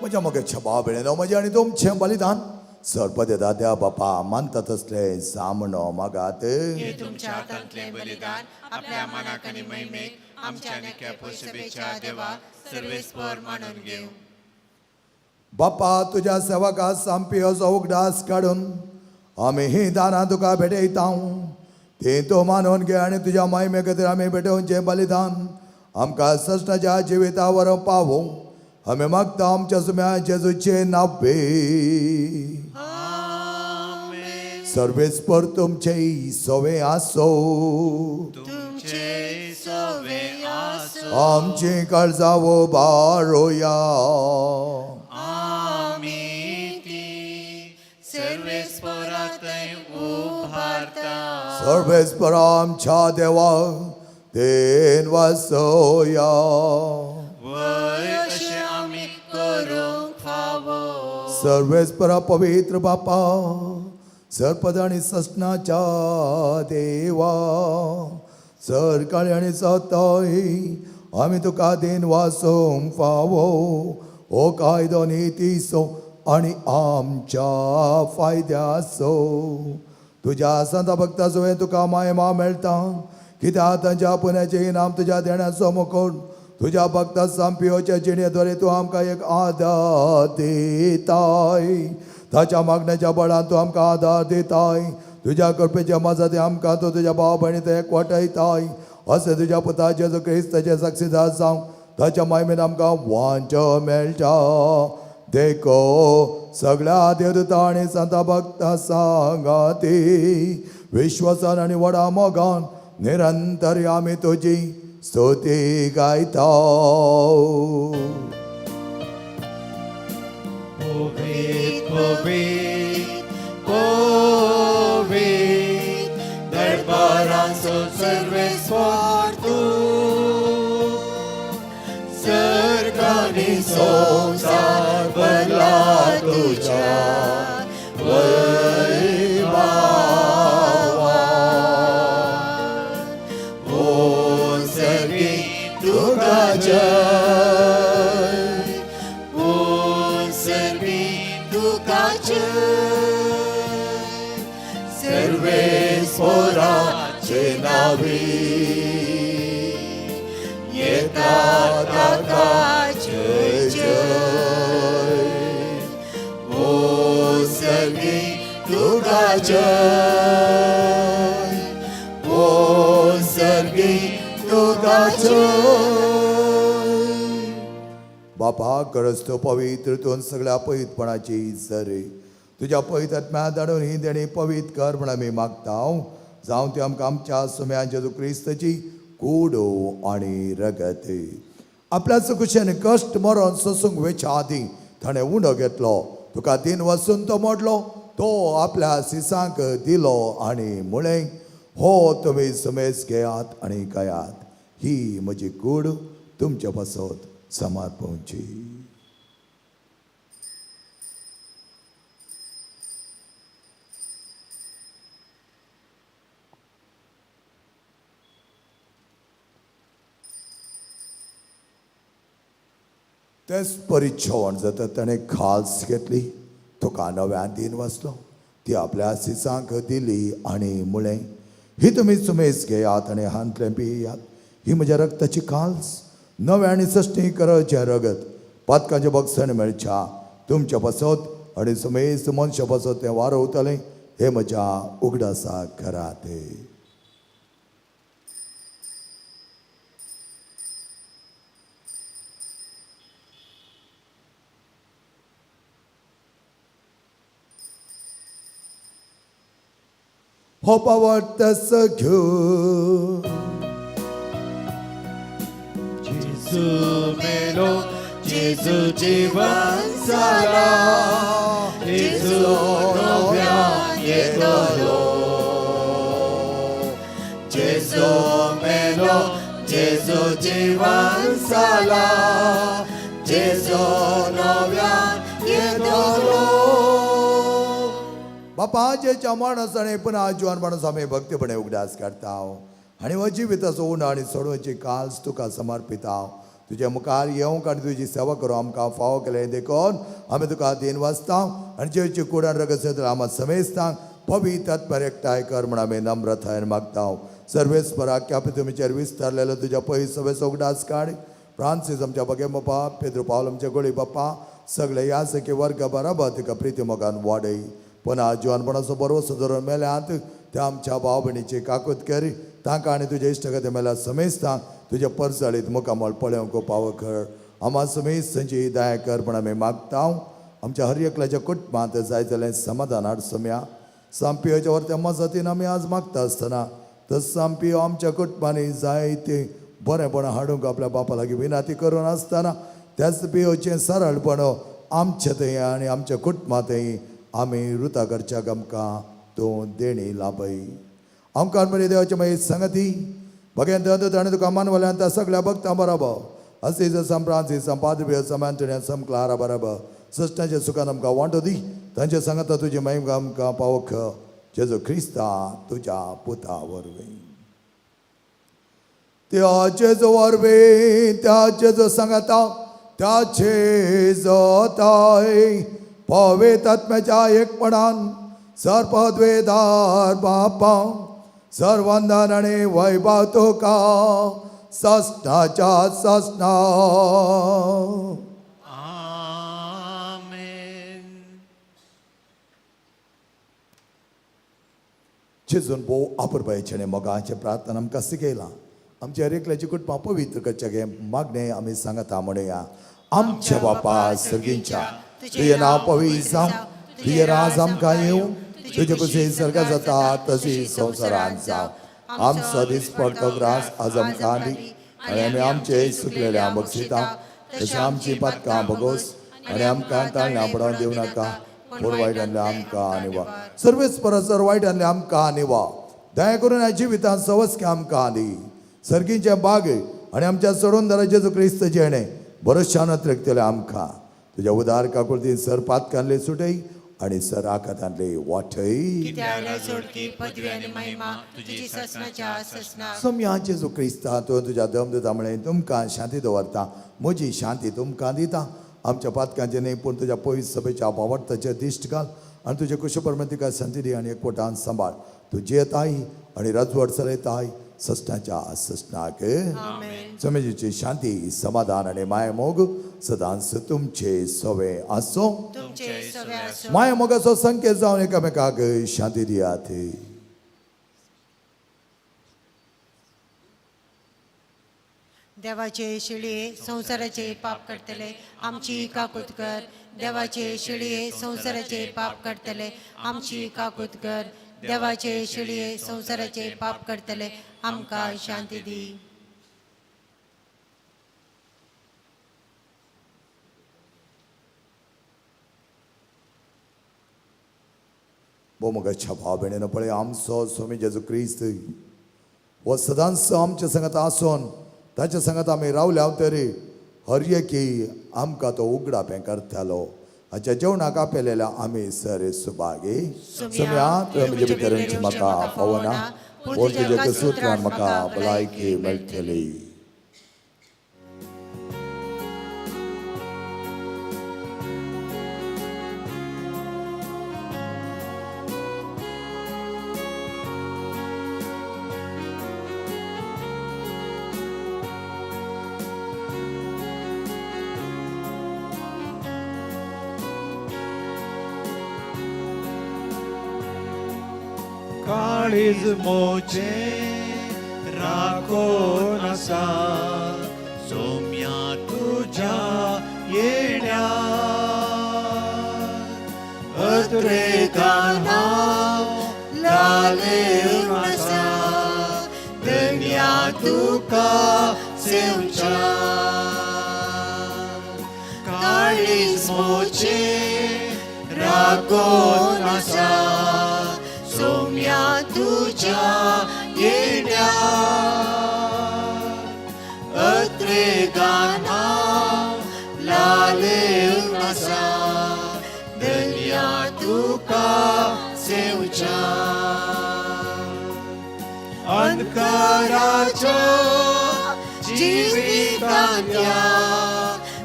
म्हज्या मोगाच्या भाव भयणीनो म्हजें आनी तुमचें बलिदान सरपद येता त्या बापा मानता तसलें सामनो मागात. हे तुमच्या हातांतलें बलिदान आपल्या मनाक आनी महिमेक आमच्या आनी सभेच्या देवा सर्वेस्पर मानून घेवं. बापा तुज्या सेवका सामपियोचो उगडास काडून आमी ही दानां तुका भेटयता. ती तूं मानून घे आनी तुज्या महिमे खातीर आमी भेटोवचें बलिदान आमकां सश्टाच्या जिविता वरोवंक पावूं. आमी मागता आमच्या सुम्या जेजूचे नावे. सर्वेस्पर तुमचे सवे आसो. तुमचे सवे आसो. आमची काळजावो बारोया. आमी ती सर्वेस्परातय उभारता. सर्वेस्पर आमच्या देवा then वासोया. वय अशें आमी करूंक फावो. सर्वेस्परा पवित्र बापा, सरपद आनी ससनाच्या देवा, सरकाळी आनी सताय आमी तुका then वासूंक फावो. हो कायदो नितीचो आनी आमच्या फायद्याचो. तुज्या संत भक्ता सुवें तुका मायमा मेळटा, कित्याक तांच्या पुण्याचें इनाम तुज्या देण्याचो मुकोट. तुज्या भक्ता सांपियोच्या जिणेद्वारे तूं आमकां एक आदार दिताय. ताच्या मागण्याच्या बळान तूं आमकां आदार दिताय. तुज्या कृपेच्या मजती आमकां तूं तुज्या भाव भयणी ते एकवटयताय. अशें तुज्या पुता जेजू क्रिस्ताचे साक्षीदार जावंक ताच्या मायमेन आमकां वांच मेळटा. देखो सगळ्या देवदूता आनी संता भक्ता सांगाती विश्वासान आनी व्हडा मोगान निरंतर आमी तुजी स्तुती गायता. पवित्र पवित्र पवित्र दरबारांचो सर्वेस्पर तूं, सर्ग आनी संवसार भरला तुज्या वैभवान. ओ सर्गी तुका जय, ओ सर्गी तुका जय, सर्वेस्पराचे नावे येता ताका जय जय. ओ सर्गी तुका जय, ओ सर्गी तुका जय. बापा गरज तो पवित्र तूं सगळ्या पवित्रपणाची सरी तुज्या पवित्र आत्म्या धाडून ही देणी पवित्र कर म्हण आमी मागता. जावं ती आमकां आमच्या सुम्या जेजू क्रिस्ताची कूड आनी रगत. आपल्या कुशेन कश्ट मरण सोसूंक वेच्या आदीं ताणें उंडो घेतलो, तुका दिन वचून तो मोडलो, तो आपल्या सिसांक दिलो आनी म्हळें, हो तुमी सुमेज घेयात आनी खायात, ही म्हजी कूड तुमचे पासत समर्पणची. तेच परी जेवण जाता ताणें खास घेतली, तुका नव्यान दिन वाचलो, ती आपल्या सिसांक दिली आनी म्हळें, ही तुमी सुमेज घेयात आनी हांतलें पियात, ही म्हज्या रक्ताची काल्स, नवें आनी सश्टी करचें रगत, पातकांचें बक्षण मेळच्या तुमच्या पासत आनी सुमेज मनशा पासत तें वारवतलें, हें म्हज्या उगडासाक करात. हो पावट घेऊ. जेजू मेलो, जेजू जिवन जाला, जेजू नव्यान येतलो. जेजू मेलो, जेजू जिवन जाला, जेजू नव्यान येतलो. बापा जेच्या माणस आनी पुन्हा जिवन माणस आमी भक्तीपणे उगडास काडता आनी हो जिविताचो उणो आनी सोडोवची काल्स तुका समर्पिता. तुज्या मुखार येवंक आनी तुजी सेवा करूं आमकां फावो केलें देखून आमी तुका दिन वाचता आनी जेवची कुडान रगत आमकां समेस्तांक पवित्र तत्पर एकठांय कर म्हण आमी नम्रतायेन मागता. सर्वेस्पराक तुमचेर विस्तारलेलो तुज्या पयस सगळे उगडास काड. फ्रांसीस आमच्या बगे बापा, पेद्रो पावल आमच्या गोळी बापा, सगळे ह्या सखे वर्ग बराबर तुका प्रिती मोगान वाडय. पुन्हा जिवानपणाचो बरोसो धरून मेल्यांत त्या आमच्या भाव भयणीची काकूत कर तांकां आनी तुज्या इश्टागती मेल्या समेस्तांक तुज्या परजळीत मुखामळ पळोवंक पावो कर. आमा समेस्त थंयची दया कर म्हण आमी मागता. आमच्या हर एकल्याच्या कुटुंबांत जाय जाल्यार समाधान हाड सम्या. सांपियोच्या वरत्या मजतीन आमी आज मागता आसतना तस सांपियो आमच्या कुटुंबांनी जायते बरेंपण हाडूंक आपल्या बापा लागीं विनाती करून आसतना त्याच पियोचें सरळपण आमचे थंय आनी आमच्या कुटुंबां थंय आमी रुता करच्याक आमकां तूं देणी लाभय. आमकां बरी देवाची मागीर संगती भगेन ताणें तुका मानवल्यान त्या सगळ्या भक्तां बरोबर असीज सम फ्रांसीस सम पाद्रबियो सम अँटोनिया सम क्लारा बरोबर सृष्टांच्या सुखान आमकां वांटो दी. तांच्या सांगता तुजी महिमा आमकां पावख जेजू क्रिस्ता तुज्या पुता वरवीं. त्या जेजू वरवीं त्या जेजू सांगता त्याचे जोताय पवित्र आत्म्याच्या एकपणान सर्पद्वेदार बापा सर्वंदन आनी वैभव तुका ससनाच्या ससना. आमेन. जेजून भोव आपरपायचें आनी मोगाचें प्रार्थना आमकां शिकयलां. आमच्या हर एकल्याची कुटुंबां पवित्र करच्या गे मागणें आमी सांगता म्हणुया. आमच्या बापा सर्गींच्या तुजें नांव पवित्र जावं, तुजें राज आमकां येवं, तुजें कशी सर्गां जाता तशी संवसारांत जावं. आमचो दीस पडतो ग्रास आज आमकां दी आनी आमी आमचे सुकलेल्या बक्षिता तशें आमची पातकां भोगोस आनी आमकां ताळण्या पडोवन दिवं नाका, पूण वायटांतले आमकां आनी वा सर्वेच परस वायटांतले आमकां आनी वा दया करून ह्या जिवितांत सवस्के आमकां दी. सर्गींचे बाग आनी आमच्या सोडून दारा जेजू क्रिस्त जेणे भरोशान अतिरिक्तले आमकां तुज्या उदार काकुळतीन सर पातकांतले सुटय आनी सर आकातांतले वाटय. सम्या जेजू क्रिस्ता तूं तुज्या दम दिता म्हळें तुमकां शांती दवरता, म्हजी शांती तुमकां दिता. आमच्या पातकांचे न्हय पूण तुज्या पवित्र सभेच्या बावडताचेर दिश्ट घाल आनी तुज्या कुशप्रमाण तिका शांती दी आनी एकवटान सांबाळ. तूं जियेताय आनी राजवट चलयताय ससनाच्या ससनाक. समेजीची शांती समाधान आनी मायामोग सदांच तुमचे सवे आसो. मायामोगाचो संकेत जावन एकामेकाक शांती दियात. देवाचे शिळये संवसाराचे पाप करतले आमची काकूत कर. देवाचे शिळये संवसाराचे पाप करतले आमची काकूत कर. देवाचे शिळये संवसाराचे पाप करतले आमकां शांती दी. भोवमोगाच्या भाव भयणीनो पळय आमचो स्वामी जेजू क्रिस्त हो सदांच आमच्या सांगात आसून ताच्या सांगात आमी रावल्या तरी हर एकी आमकां तो उगडापें करतालो. हाच्या जेवणाक आपयलेल्या आमी सर सुभागी. सम्या तुवें म्हजे भितर म्हाका पावना पूण तुज्या कसुत्रान म्हाका भलायकी मेळटली. काळीज मोचे राखून आसा सोम्या तुज्या येण्या अत्रेतान हांव लालेवन आसा धन्या तुका सेवच्या. काळीज मोचे राखून आसा सोम्या तुज्या येण्या अत्रेगान हांव लालेवन आसा धन्या तुका सेवच्या. अंधकाराच्या जिवितांतल्या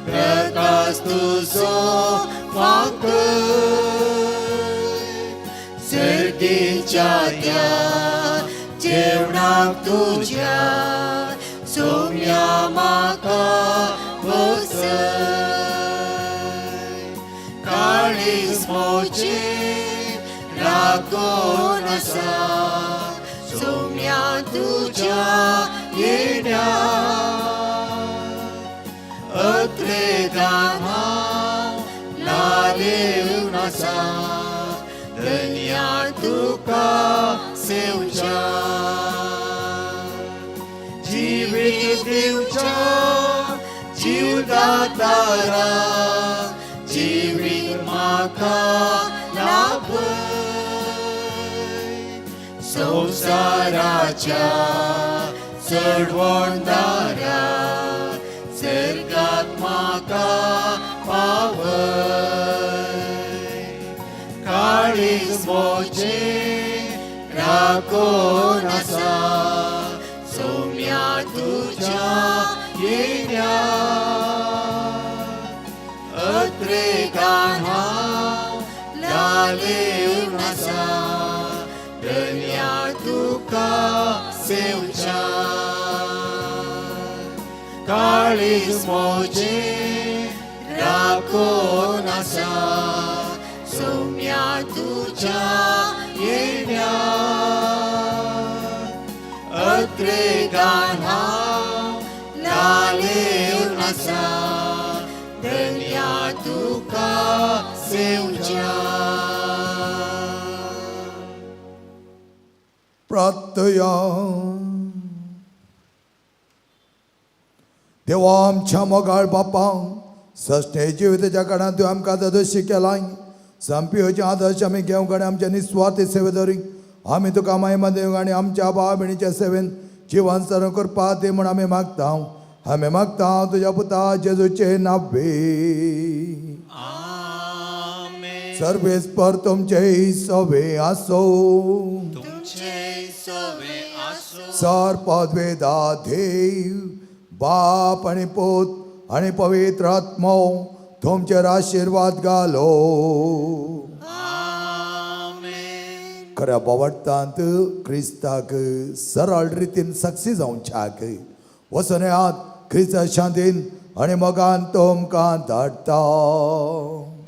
प्रकाश तुजो फांकय सर्गीच्या त्या जेवणाक तुज्या सोम्या म्हाका बसय. काळीज मोचे राखून आसा सोम्या तुज्या येण्या अत्रेगान हांव लालेवन आसा धन्या तुका सेवच्या जिवीत दिवच्या जीवदातारा जिवीत म्हाका लाभय संवसाराच्या चडवणदारा सर्गाक म्हाका पावय काळीज म्हजें राखून आसा सोम्या तुज्या येण्या अत्रेगान हांव लालेवन आसा धन्या तुका सेवच्या काळीज म्हजें राखून आसा सोम्या तुज्या येण्या अत्रेगान हांव लालेवन आसा धन्या तुका सेवच्या. प्रार्थया. देवा आमच्या मोगाळ बापांक सश्टे जिविताच्या काळांत तुवें आमकां आदर्श केलाय. संपियोचे आदर्श आमी घेवंक आनी आमच्या निस्वार्थी सेवे धरी आमी तुका महिमा दिवंक आनी आमच्या भाव भयणीच्या सेवेन जिवन सरण करपा दी म्हूण आमी मागता. आमी मागता तुज्या पुता जेजूचे नावे. आमेन. सर्वेस्पर तुमचे सवे आसो. तुमचे सवे आसो. सर पदवेदा देव बाप आनी पूत आनी पवित्र आत्मो तुमचेर आशिर्वाद घालो. आमेन. खऱ्या बावडटांत क्रिस्ताक सरळ रितीन साक्षी जावच्याक वचून येयात. क्रिस्ता शांतीन आनी मोगान तुमकां धाडटा.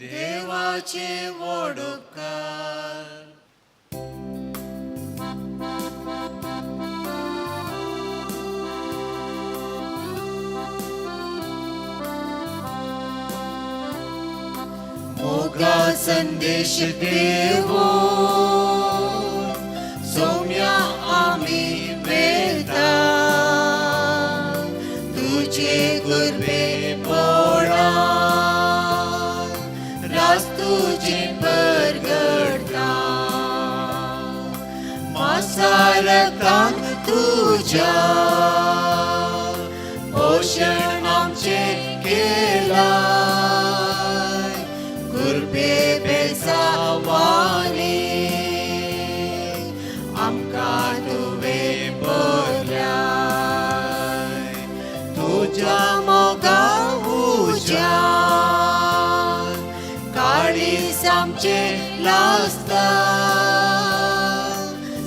देवाचे व्हड उपकार. मोगा संदेश देवो सोम्या आमी वेता तुझे कृपे पोळा रास तुझे परगडता मासारतान तुझ्या पोषण आमचे केलाय कृपे बेसावानी आमकां तुवें बरलाय तुज्या मोगा उज्यान काळीज आमचें लासता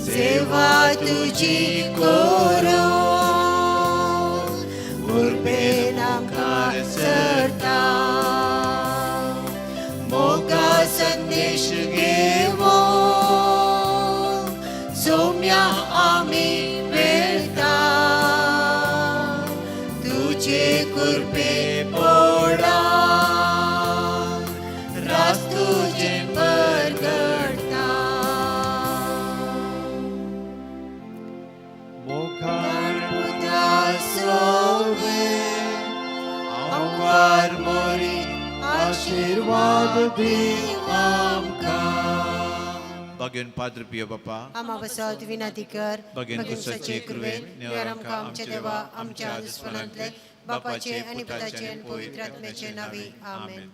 सेवा तुजी करूं उर्बेन आमकां सरता मोगा संदेश घेवो सोम्या आमी वेता तुझे कृपे पोळा रास तुझे परगडता. मोगाळ पुता सोवे आमकार मोरी आशिर्वाद दी आमकां. बागेन पाद्र पियो बापा आमा बसत विनंती कर. बगेन कुसाचे कृपेन निवार आमकां आमच्या देवा आमच्या दुस्मनांतले बापाचे आनी पुताचे आनी पवित्र आत्म्याचे नावी. आमेन.